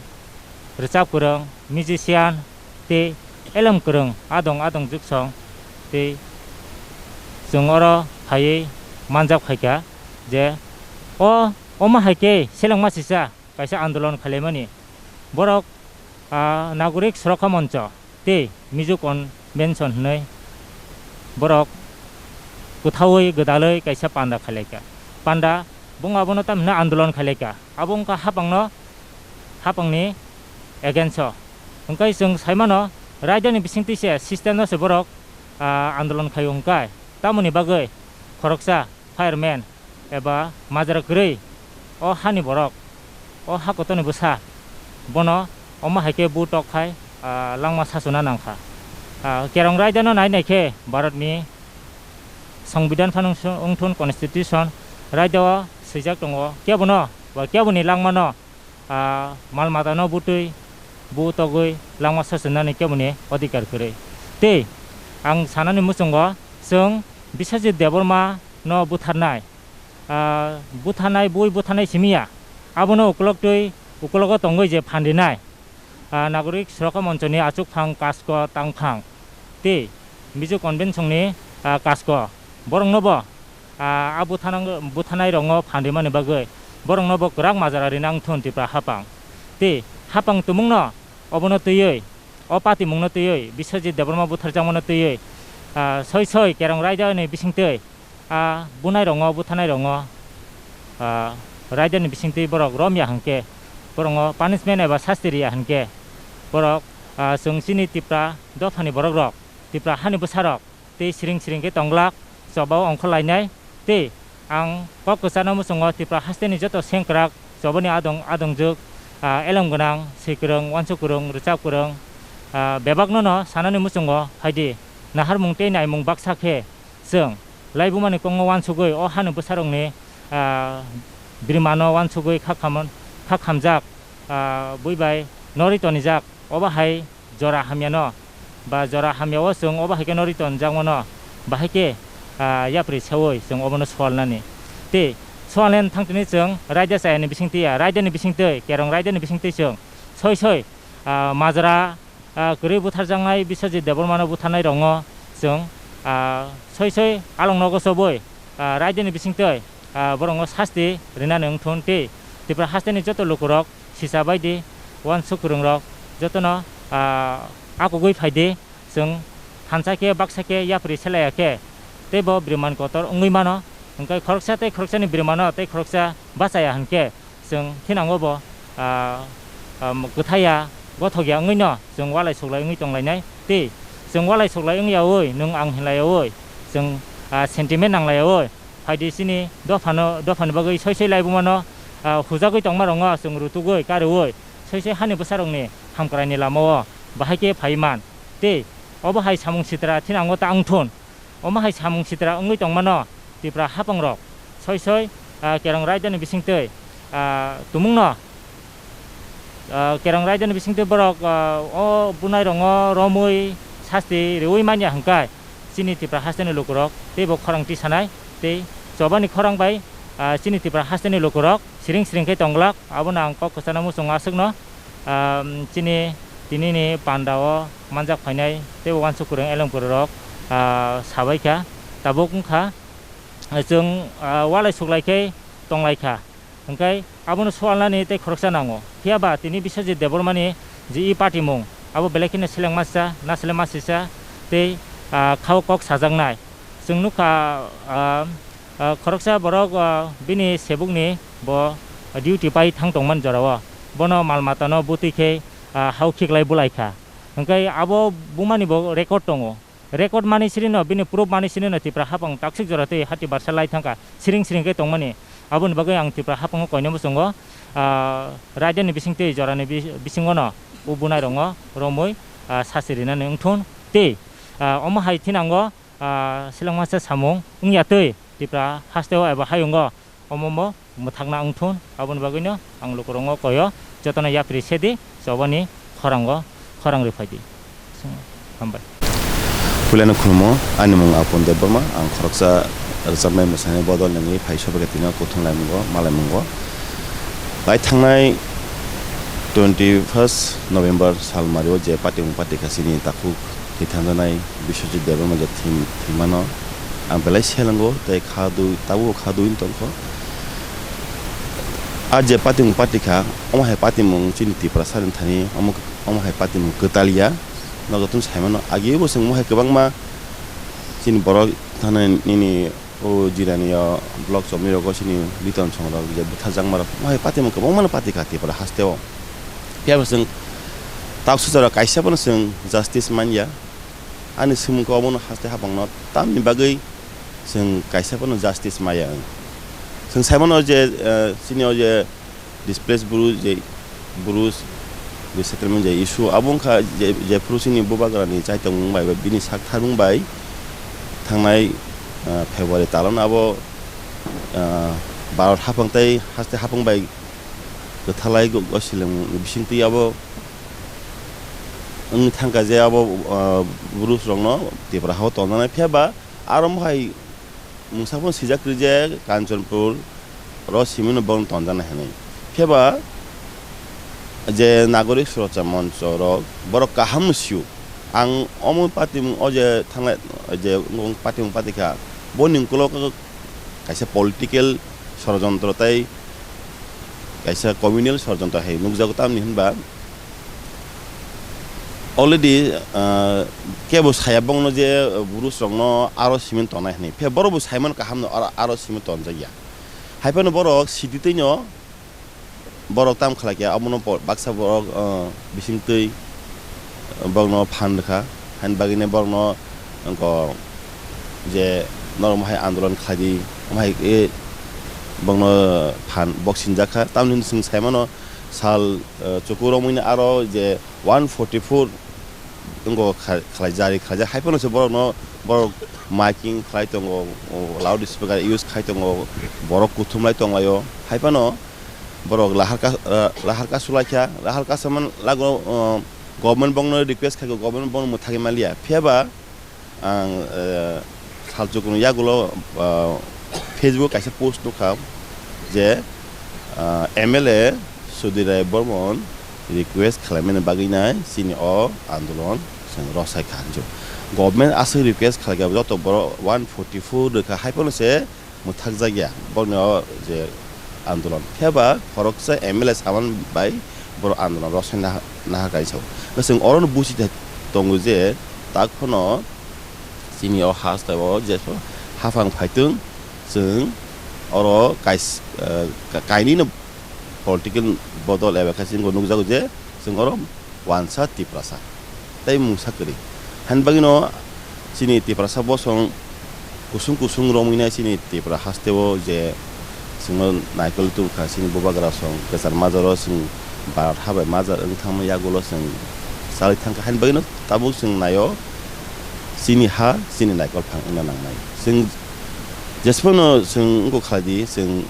rwchap kwrwng, musician tei elem kwrwng adong adong juksong tei chwng oro phaiwi manjak phaikha je o, omo hai khe selengma sisa kaisa andolon khailaimani. Borok, ah, Nagorik Surakha Moncho tei Mizo Convention hwnwi borok kwthaui gwdalwi kaisa panda khailaikha. Panda bung abono tamhinwi andolon khailaikha. Abo wngkha hapangno, hapangni against o. Hwnkhe chwng saimano Raidani bisingtwi se system no se borok, ah, andolon khaio hwnkhe. Tamoni bagwi khoroksa fireman eba majra kwrwi o hani borok, o ha kotorni bwsa bono omo hai khe bu tok khai, ah, langma sachona nangkha. Ah, Kerong raidano nai nai khe Bharatni Songbidan phano wngthun, Constitution raidao swijak tongo, kebono ba keboni langmano, ah, mal matano butwi bu togwi langma sachonani keboni odhikar kwrwi. Tei ang sanani muchungo chwng Biswajit Debbarma no butharnai, ah, butharnai bui butharnai simiya, abono ukolok twi ukologo tongwi je phan rinai, ah, Nagorik Surokha Monchoni achukphang kasko tangphang tei Mizo Convention ni, ah, kasko borokno bo, ah, a buthanang-, buthanai rokno phan rimani bagwi borokno bo kwrak majra rina wngthun Tripura hapang. Tei hapang tumungno obono twiwi, o patimungno twiwi, Biswajit Debbarma butharjakmano twiwi, ah, soi soi Kerong raida ni bisingtwi, ah, bunai rokno, buthanai rokno, ah, raida ni bisingtwi borok romya hwnkhe, borokno punishment eba sasti riya hwnkhe, borok, ah, chwng chini Tripura dophani borok rok, Tripura hani bwsa rok, tei siring siring khe tongglak, chobao ongkhorlainai. Tei ang kok kwchano muchungo Tripura hasteni joto sengkrak chobani adong, adongjwk, ah, elem gwnang, swi kwrwng, uansuk kwrwng, rwchap kwrwng, ah, bebakno no sanani muchungo phaidi. Naharmung tei naimung baksa khe chwng laibumani kokno uansugwi o hani bwsarokni, ah, birimano uansugwi kha khamon-, kha khamjak, ah, bui bai norwi tonijak, obo hai jora hamyano ba jora hamyao chwng obo hai khe norwi tonjakmano bahai khe, ah, yapri seui chwng obono swalnani. Tei swalnani thangtini chwng raida chayani bisingtwi ya, raidani bisingtwi, Kerong raidani bisingtwi chwng soi soi, ah, majra, ah, kwrwi butharjaknai Biswajit Debbarmano butharnai rokno chwng, ah, soi soi along nogo chobwi, ah, raidani bisingtwi, ah, borokno sasti rinani wngthun tei Tripura hasteni joto lukurok sisa baidi uansuk kwrwngrok jotono, ah, akugwi phaidi, chwng thansa khe baksa khe yapri selaya khe tei bo biriman kotor wngwi mano. Hwnkhe khoroksa tei khoroksani birimano tei khoroksa bachaya hwnkhe chwng thinango bo, ah, ah, kwthaiya, gothokya wngwino chwng walai suklai wngwi tonglainai. Tei chwng walai suklai wngyaui, nwng ang hinlaiyaui, chwng, ah, sentiment nanglaiyaui, phaidi chini dophano, dophani bagwi soi soi laibumano, ah, hujagwi tongmarokno chwng rutugwi, kariui, soi soi hani bwsarokni hamkraini lamao bahai khe phaiman. Tei obo hai samung sitra thinango ta wngthun. Omo hai samung sitra wngwi tongmano Tripura hapangrok soi soi, ah, Kerong raidani bisingtwi, ah, tumungno, ah, Kerong raidani bisingtwi borok, ah, o bunairokno romwi sasti riui manya hwnkhe chini Tripura hasteni lukurok teibo khorang tisanai tei chobani khorang bai, ah, chini Tripura hasteni lukurok siring siring khe tongglak. Abono ang kok kwchana muchungo aswkno, ah, chini tinini pandao manjak phainai tei uansuk kwrwng elem kwrwrok, ah, sabai kha, tabuk wng kha, chwng, ah, walai suklai khe tonglai kha, hwnkhe abono swalnani tei khoroksa nango. Phiya ba tini Biswajit Debbarmani je e party mung, abo belai kheno seleng masa, naseleng masisa tei, ah, khao kok sajaknai. Chwng nukha, ah, ah, khoroksa borok, ah, bini sebukni bo duty pai thang tongmani jorao. Bono mal matano butwi khe, ah, hao khiklai bulai kha. Hwnkhe abo bumani bo record tongo. Record mani sirino, bini proof mani sirino Tripura hapang taksik jora tei hati barsa lai thangkha, siring siring khe tongmani. Aboni bagwi ang Tripura hapango koino muchungo, ah, raidani bisingtwi jorani bi-, bisingono o bunairokno romwi, ah, sasti rinani wngthun tei, ah, omo hai thinango, ah, seleng masa samung wngya twi Tripura hasteo eba hayungo omo mo mwthakna wngthun, aboni bagwino ang lukurokno koyo jotono yapri sedi, chobani khorango khorang rwphaidi. Hambai. Puilano khulumo, ani mung Apon Debbarma, ang khoroksa rwchapnai mwsani bodol nangwi phai sobaikha tino kuthung laimungo, malaimungo. Lai thangnai twenty first November salmario je patimung patikha chini takhuk thwi thanjanai Biswajit Debbarma je thwi-, thwimano ang belai selango tei kha dui, tabuk kha dui tongkho. A je patimung patikha, omo hai patimung chini Tiprasa ni thani, omo, omo hai patimung kwtal ya. Nogo tun saimano, agi bo chwng omo hai kwbangma chini borok thani nini o Jirani o block chomni rogo chini Liton song rok je butharjakma rok, omo hai patimung kwbangma no patikha Tipra hasteo. Phiya bo chwng Taksa jora kaisa phano chwng justice manya. Ani swngmung khe obono haste hapangno tamni bagwi chwng kaisa phano justice maya wng. Chwng sai mano je, eh, chini o je displaced Bru je, Bru resettlement je issue, abo wngkha je, jephuru chini bubagrani chaitongmung bai, bini sak tharmung bai thangnai, eh, February talo no abo, eh, Bharat haphang tei haste haphang bai kwthalai go-, gosileng bisingtwi abo wngwi thangkha je abo, ah, Bru rokno Tipra hao tonjaknai. Phiya ba aro mohai mungsa phano sijak kwrwi je Kanchanpur ro simi no bono tonjaknai hinwi. Phiya ba je Nagorik Suraksha Moncho rok borok kaham no sio. Ang omo patimung o je thanglai je wng patimung patikha boni ukulok kaisa political sorojontro tei kaisa communal sorojontro hai nukjago, tamni hinba already, ah, kebo saya bongno je, ah, Bru rokno aro simi tongnai hinwi. Phiya borok bo saimano kaham no aro, aro simi tonjakya. Hai phano borok sidi twi no borok tam khlai khe abono po-, baksa borok, ah, bisingtwi borokno phan rwkha. Haini bagwino borokno wngkha je norok mohai andolon khlai di, mohai khe borokno phan bok sinjak kha. Tamoni hwnwi chwng sai mano sal, eh, chukurokmani aro je one forty four wngkha kha-, khlai jari khlaijak, hai phano se borokno, borok miking khlai tongo, o, loud speaker use khai tongo, borok kuthumlai tonglaio, hai phano borok lahar ka-, eh, lahar kasu laikha, lahar kasaman lago, eh, government bongno request khai, government bongno mwthagwi manliya. Phiya ba ang, eh, salchukni yagulo, eh, Facebook kaisa post nukha je, eh, M L A Sudhir Rai Bormon request khlaimani bagwi nai chini o andolon chwng rosai kha hinwi. Government aswk request khlaikha joto borok one forty four rwkha hai phano se mwthakjakya bokni o je andolon. Phiya ba khoroksa M L A saman bai borok andolon rosai naha-, nahar kaisa o. Chwng orono buchi tongo je tak phano chini o haste o je haphang phaitwng chwng oro kais-, eh, ka-, kainwino political bodol eba khe chwng nukjago je chwng oro wansa Tiprasa tei mungsa kwrwi. Haini bagwino chini Tiprasa bosong kusung kusung romwi nai chini Tipra haste o je chwngno naikol tubukha chini bubagra song kwchar majaro chwng Bharat ha bai majar wng thangma yagulo chwng chalwi thangkha. Haini bagwino tabuk chwng naio chini ha chini naikol phang wngna nangnai. Chwng jesphano chwng wngkha khlai di chwng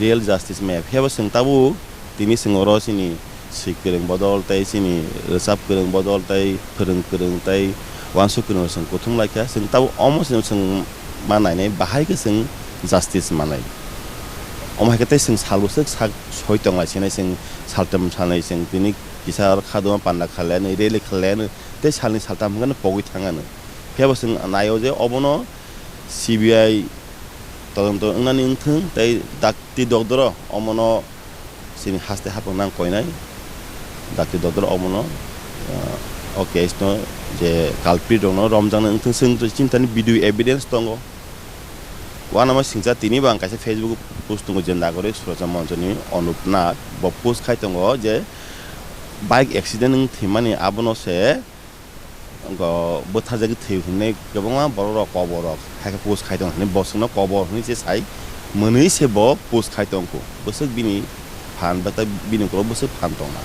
real justice maya phiya bo chwng tabuk tini chwng oro chini swi kwrwng bodol tei chini rwchap kwrwng bodol tei phwrwng kwrwng tei uansuk kwrwng rok chwng kuthum laikha. Chwng tabuk omo chwng, chwng ma nainai bahai khe chwng justice manai. Omo hai khe tei chwng sal bwswk sak soi tong lai sinai chwng saltham salnwi chwng tini kisa oro khaduma panda khalai anw rally khalai anw tei salni saltham hwnkhe pogwi thang anw. Phiya bo chwng naio je obono C B I todonto wngnani wngthwng tei dakti dokdoro omono chini haste haphang nang koinai dakti dokdoro omono, ah, o case no je culprit rokno romjaknai wngthwng chwng chini thani video evidence tongo. Uanama singcha tini bo ang kaisa Facebook post tongo je Nagorik Suraksha Monchoni Anup Nag bo post khai tongo je bike accident wng thwimani abono se Wngkha bwtharjagwi thwi hwnwi kwbangma borokrok koborrok hai khe post khai tongo hwnwi bosongno kobor hwnwi se sai mwnwi se bo post khai tongkhu. Bwswk bini phan ba tei bini ukulok bwswk phan tongna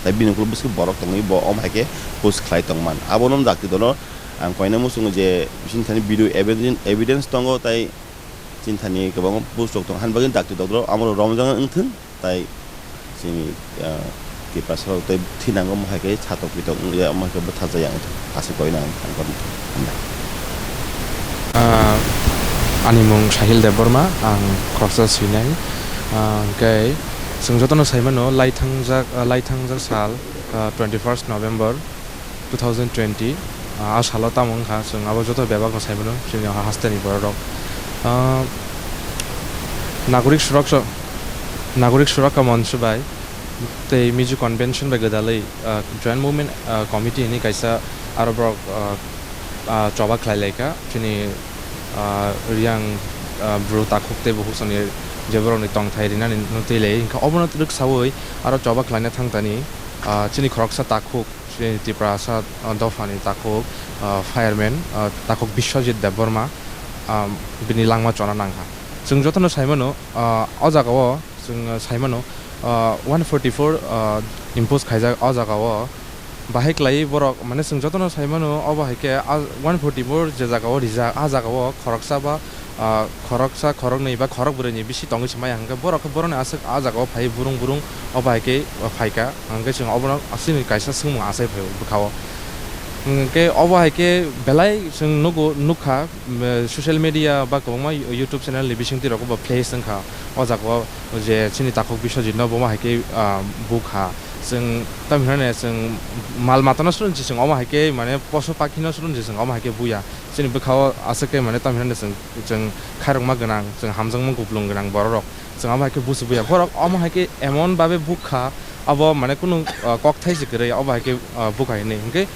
tei bini ukulok bwswk borok tongwi bo omo hai khe post khlai tongman. Abono dakti dolo ang koina muchungo je bising thani video evidence, evidence tongo tei chini thani kwbangma post rok tongo hani bagwi dakti dokdorok amo romjak wngthwng. Tai chini, ah, Tiprasa rok tei thinango mohai khe satok pitok wngya, mohai khe bwtharjaya wngthok, aswk koi nang ang kok hambai. Ah, ani mung Sahil Debbarma, ang khoroksa swinai. Ah, hwnkhe chwng jotono sai mano, lai thangjak, ah, lai thangjak sal, ah, twenty first November, two thousand twenty, ah, a salo tamo wngkha, chwng abo joto bebakno sai mano, chini ha-, hasteni bororok. Ah, Nagorik Suraksa, Nagorik Surakha Monch bai tei Mizo Convention bai gwdalwi, ah, Joint Movement, ah, Committee hwnwi kaisa aro borok, ah, ah, choba khlai laikha, chini, ah, Riyang, ah, bru takhuk tei bukhuk songni je borokni tongthai rinani no twi lai, hwnkhe obono rwksaui aro choba khlaina thang tani. Ah, chini khoroksa takhuk, chini Tiprasa, ah, dophani takhuk, ah, fireman, ah, takhuk Biswajit Debbarma, ah, bini langma chona nangkha. Chwng jotono saimano, ah, o jagao chwng saimano, ah, one forty-four, ah, impose khaijak o jagao. Bahai kwlaiwi borok, mane, chwng jotono saimano, obo hai khe a one forty-four je jagao rijak, a jagao khoroksa ba, ah, khoroksa, khoroknwi ba khorokbrwini bisi tongwi se maya hwnkhe borok khe borokni aswk a jagao phaiwi burung burung obo hai khe phaikha, hwnkhe chwng obono aswkni kaisa swngmung achai phaio bwkhao. Hwnkhe obo hai khe belai chwng nugo, nukha, mm, social media ba kwbangma YouTube channel ni bisingtwi rogo bo flash wngkha o jagao je chini takhuk Biswajit no bo ma hai khe, ah, bukha. Chwng tamhinane chwng mal matano swrwnsi chwng omo hai khe, mane, poso pakhino swrwnsi chwng omo hai khe buya. Chini bwkhao aswk khe, mane, tamhinane chwng, chwng khairokma gwnang, chwng hamjakma kupulung gwnang bororok. Chwng omo hai khe busi buya. Borok omo hai khe emon babe bukha, abo, mane, kunu, ah, kokthai se kwrwi, obo hai khe, ah, bukha hinwi. Hinkhe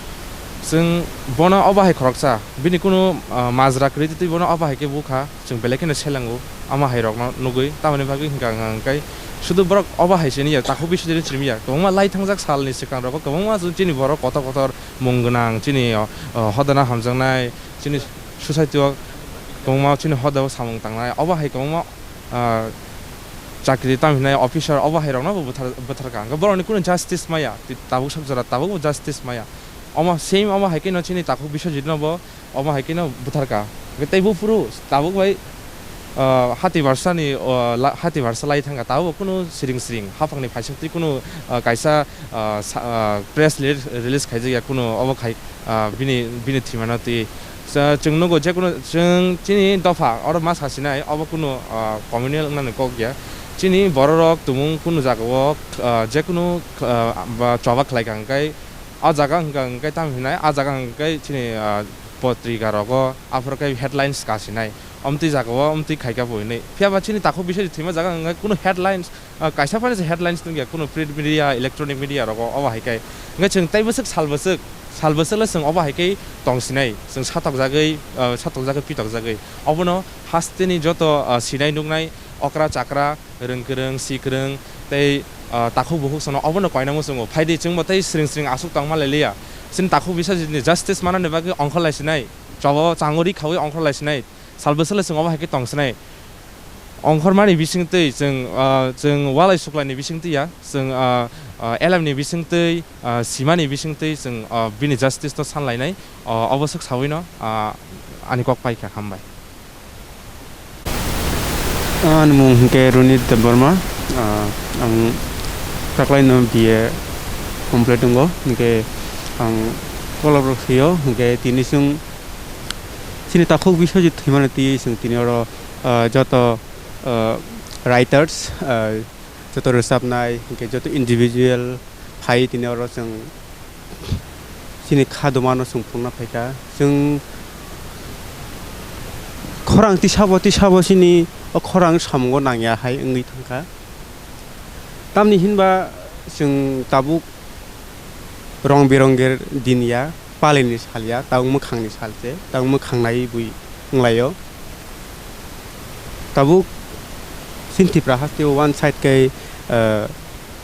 chwng bono obo hai khoroksa, bini kunu, ah, majra kwrwi twi bono obo hai khe bukha. Chwng belai kheno selengo, ama hairokno nugwi, tamoni bagwi hwnkha hwnkha hwnkhe sudu borok obo hai siniya, takhuk Biswajit siniya. Kwbangma lai thangjak salni swkang rogo kwbangma chini borok kotor kotor mung gwnang, chini, o, o, hodana hamjaknai, chini society o kwbangma chini hodao samung tangnai, obo hai kwbangma, ah, chakri tamo hinai officer obo hai rokno bo buthar, butharkha. Hwnkhe borokni kunu justice maya, ti-, tabuk sak jora tabuk bo justice maya. Omo same omo hai kheno chini takhuk Biswajit no bo omo hai kheno butharkha. Hwnkhe tei buphuru tabuk bai, ah, hati barsani, ah, la-, hati barsa lai thangkha, tabuk kunu siring siring haphangni phaisingtwi kunu, ah, kaisa, ah, sa-, ah, press release, release khaijakya kunu obo khai, ah, bini, bini thwimano twi. Sa-, chwng nugo je kunu chwng chini dopha oro ma sasinai obo kunu, ah, communal wngnani kok ya. Chini bororok tumung kunu jagao, ah, je kunu, ah, ba choba khlaikha hwnkhe, o jaga hwnkha hwnkhe tamo hinai, o jaga hwnkhe chini, ah, potrika rogo aphuru khe headlines kasinai, omtwi jagao omtwi khaikha bo hinwi. Phiya ba chini takhuk Biswajit thwima jaga hwnkhe kunu headlines, ah, kaisa phano se headlines tongya kunu print media, electronic media rogo obo hai khe. Hwnkhe chwng tei bwswk sal bwswk, sal bwswk le chwng obo hai khe tongsinai, chwng satokjagwi, ah, satokjagwi pitokjagwi. Obono hasteni joto, ah, sinai nuknai okra chakra, rwng kwrwng, si kwrwng, tei, ah, takhuk bukhuk sono obono koina muchungo. Phaidi chwngbo tei sring sring aswk tongma leliya. Chini takhuk Biswajitni justice manani bagwi ongkhorlaisinai, chobo changori khaui ongkhorlaisinai, sal bwswk le chwng obo hai khe tongsinai. Ongkhormani bisingtwi chwng, ah, chwng walai suklaini bisingtwi ya, chwng, ah, ah, L M ni bisingtwi, ah, simani bisingtwi chwng, ah, bini justice no sanlainai, ah, obo swk sawino, ah, ani kok paikha, hambai. Ani mung hwnkhe Runit Debbarma. Ah, ang taklaino B A complete wngo, hwnkhe ang kolok rok sio, hwnkhe tini chwng chini takhuk Biswajit thwimani twi chwng tini oro, ah, joto, ah, writers, ah, joto rwchapnai, hwnkhe joto individual phai tini oro chwng chini kha dumano chwng phunukna phaikha. Chwng khorang tisabo tisabo chini o khorang samungo nangya hai wngwi thangkha. Tamni hinba chwng tabuk rong birongir din ya, palini sal ya, tabuk mwkhangni sal se, tabuk mwkhang naiwi bui wnglaio. Tabuk chini Tipra haste o one side khe, eh,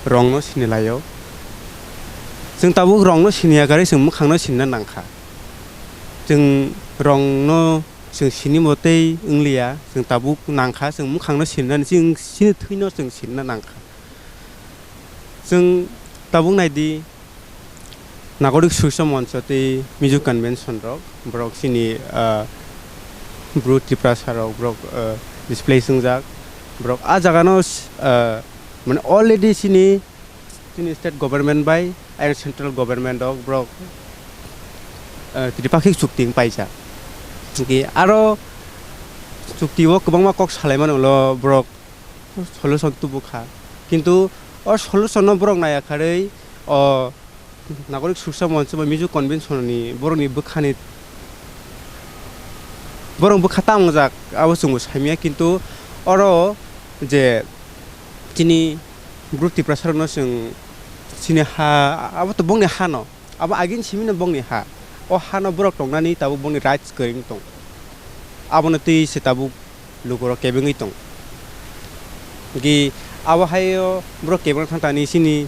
rongno sinilaio. Chwng tabuk rongno siniya gari chwng mwkhangno sinna nangkha. Chwng rongno chwng sinimo tei wngliya, chwng tabuk nangkha, chwng mwkhangno sinnani, chwng chini thwino chwng sinna nangkha. Chwng tabuk naidi, Nagorik Surisha Moncho tei Mizo Convention rok, borok chini, ah, Bru Tiprasa rok, borok, ah, displace wngjak. Borok ah jagano, ah, mane already chini, chini state government bai ayang central government rok borok, ah, tripakhik chukti wng paijak. Hwnkhe aro chukti o kwbangma kok salaimani ulo borok solution tubu kha. Kintu o solution no borok naiya kharwi o Nagorik Surisha Moncho ba Mizo Convention ni borokni bwkhani borok bwkha tamo wngjak abo chwngbo saimanya, kintu oro je chini Bru Tiprasa rokno chwng chini ha abo to bongni ha no. Abo agini simi no bongni ha. O hano borok tongnani tabuk bongni rights kwrwng tong. Abono twi se tabuk lukurok kebengwi tong. Gi abo haio borok kebengna thangtani chini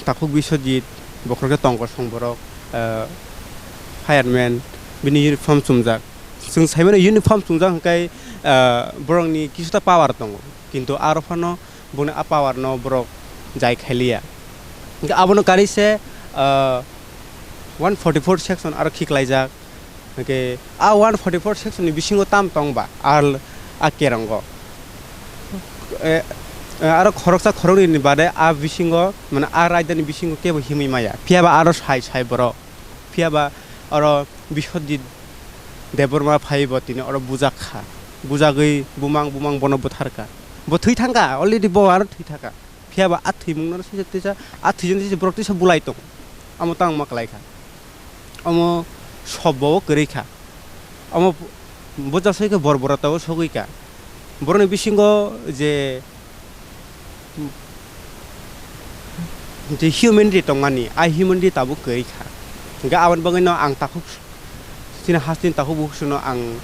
takhuk Biswajit, bokhorok khe tong kosong borok, ah, fireman, bini uniform chumjak. Chwng saimano uniform chumjak hwnkhe, ah, borokni kisuta power tongo, kintu aro phano boni a power no borok jai khailiya. Hwnkhe abono kaisa, ah, one forty-four section aro khiklaijak. Hwnkhe a one forty-four section ni bisingo tam tong ba, al a kerongo. E, e, aro khoroksa khoroknwi ni baade a bisingo, mane, a raida ni bisingo kebo himwi maya. Phiya ba aro sai sai borok. Phiya ba aro Biswajit Debbarma phai bo tini oro bujak kha. Bujagwi bumang bumang bono butharka. Bo thwi thangkha, already bo aro thwi thangkha. Phiya ba a thwimung no tisa, tisa, a thwijak tisa borok tisa bulai tong. Amo tang ma kwlai kha. Omo sob bo kwrwi kha. Omo bujak sai khe bor bora tabuk sogwi kha. Borokni bisingo je, je humanity tongmani, a humanity tabuk kwrwi kha. Hwnkhe aboni bagwino ang takhuk chini hasteni takhuk bukhukno ang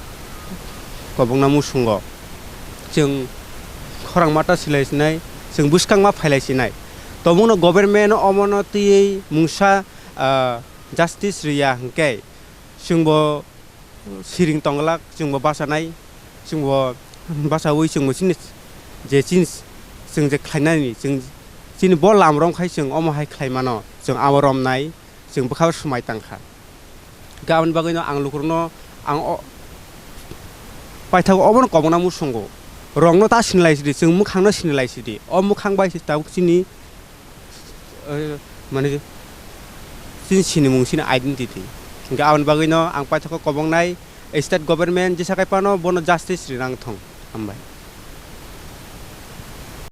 kobokna muchungo. Chwng khorang mata silai sinai, chwng bwskang ma phailai sinai. Tobokno government omono twiwi mungsa, ah, justice rwya hwnkhe chwngbo siring tongglak, chwngbo bachanai, chwngbo bachaui chwngbo chini je chini chwng je khlainani chwng chini bo lam romkhai chwng omo hai khlai mano, chwng abo romnai, chwng bwkha swmai tangkha. Hwnkhe aboni bagwino ang lukurokno ang o paithago obono kobokna muchungo. Rongno ta sinilai sidi, chwng mwkhangno sinilai sidi. O mwkhang bai se tabuk chini, eh, mane, chini sinimung, chini identity. Hwnkhe aboni bagwino ang paithago koboknai state government jesa khai phano bono justice rinang thung. Hambai.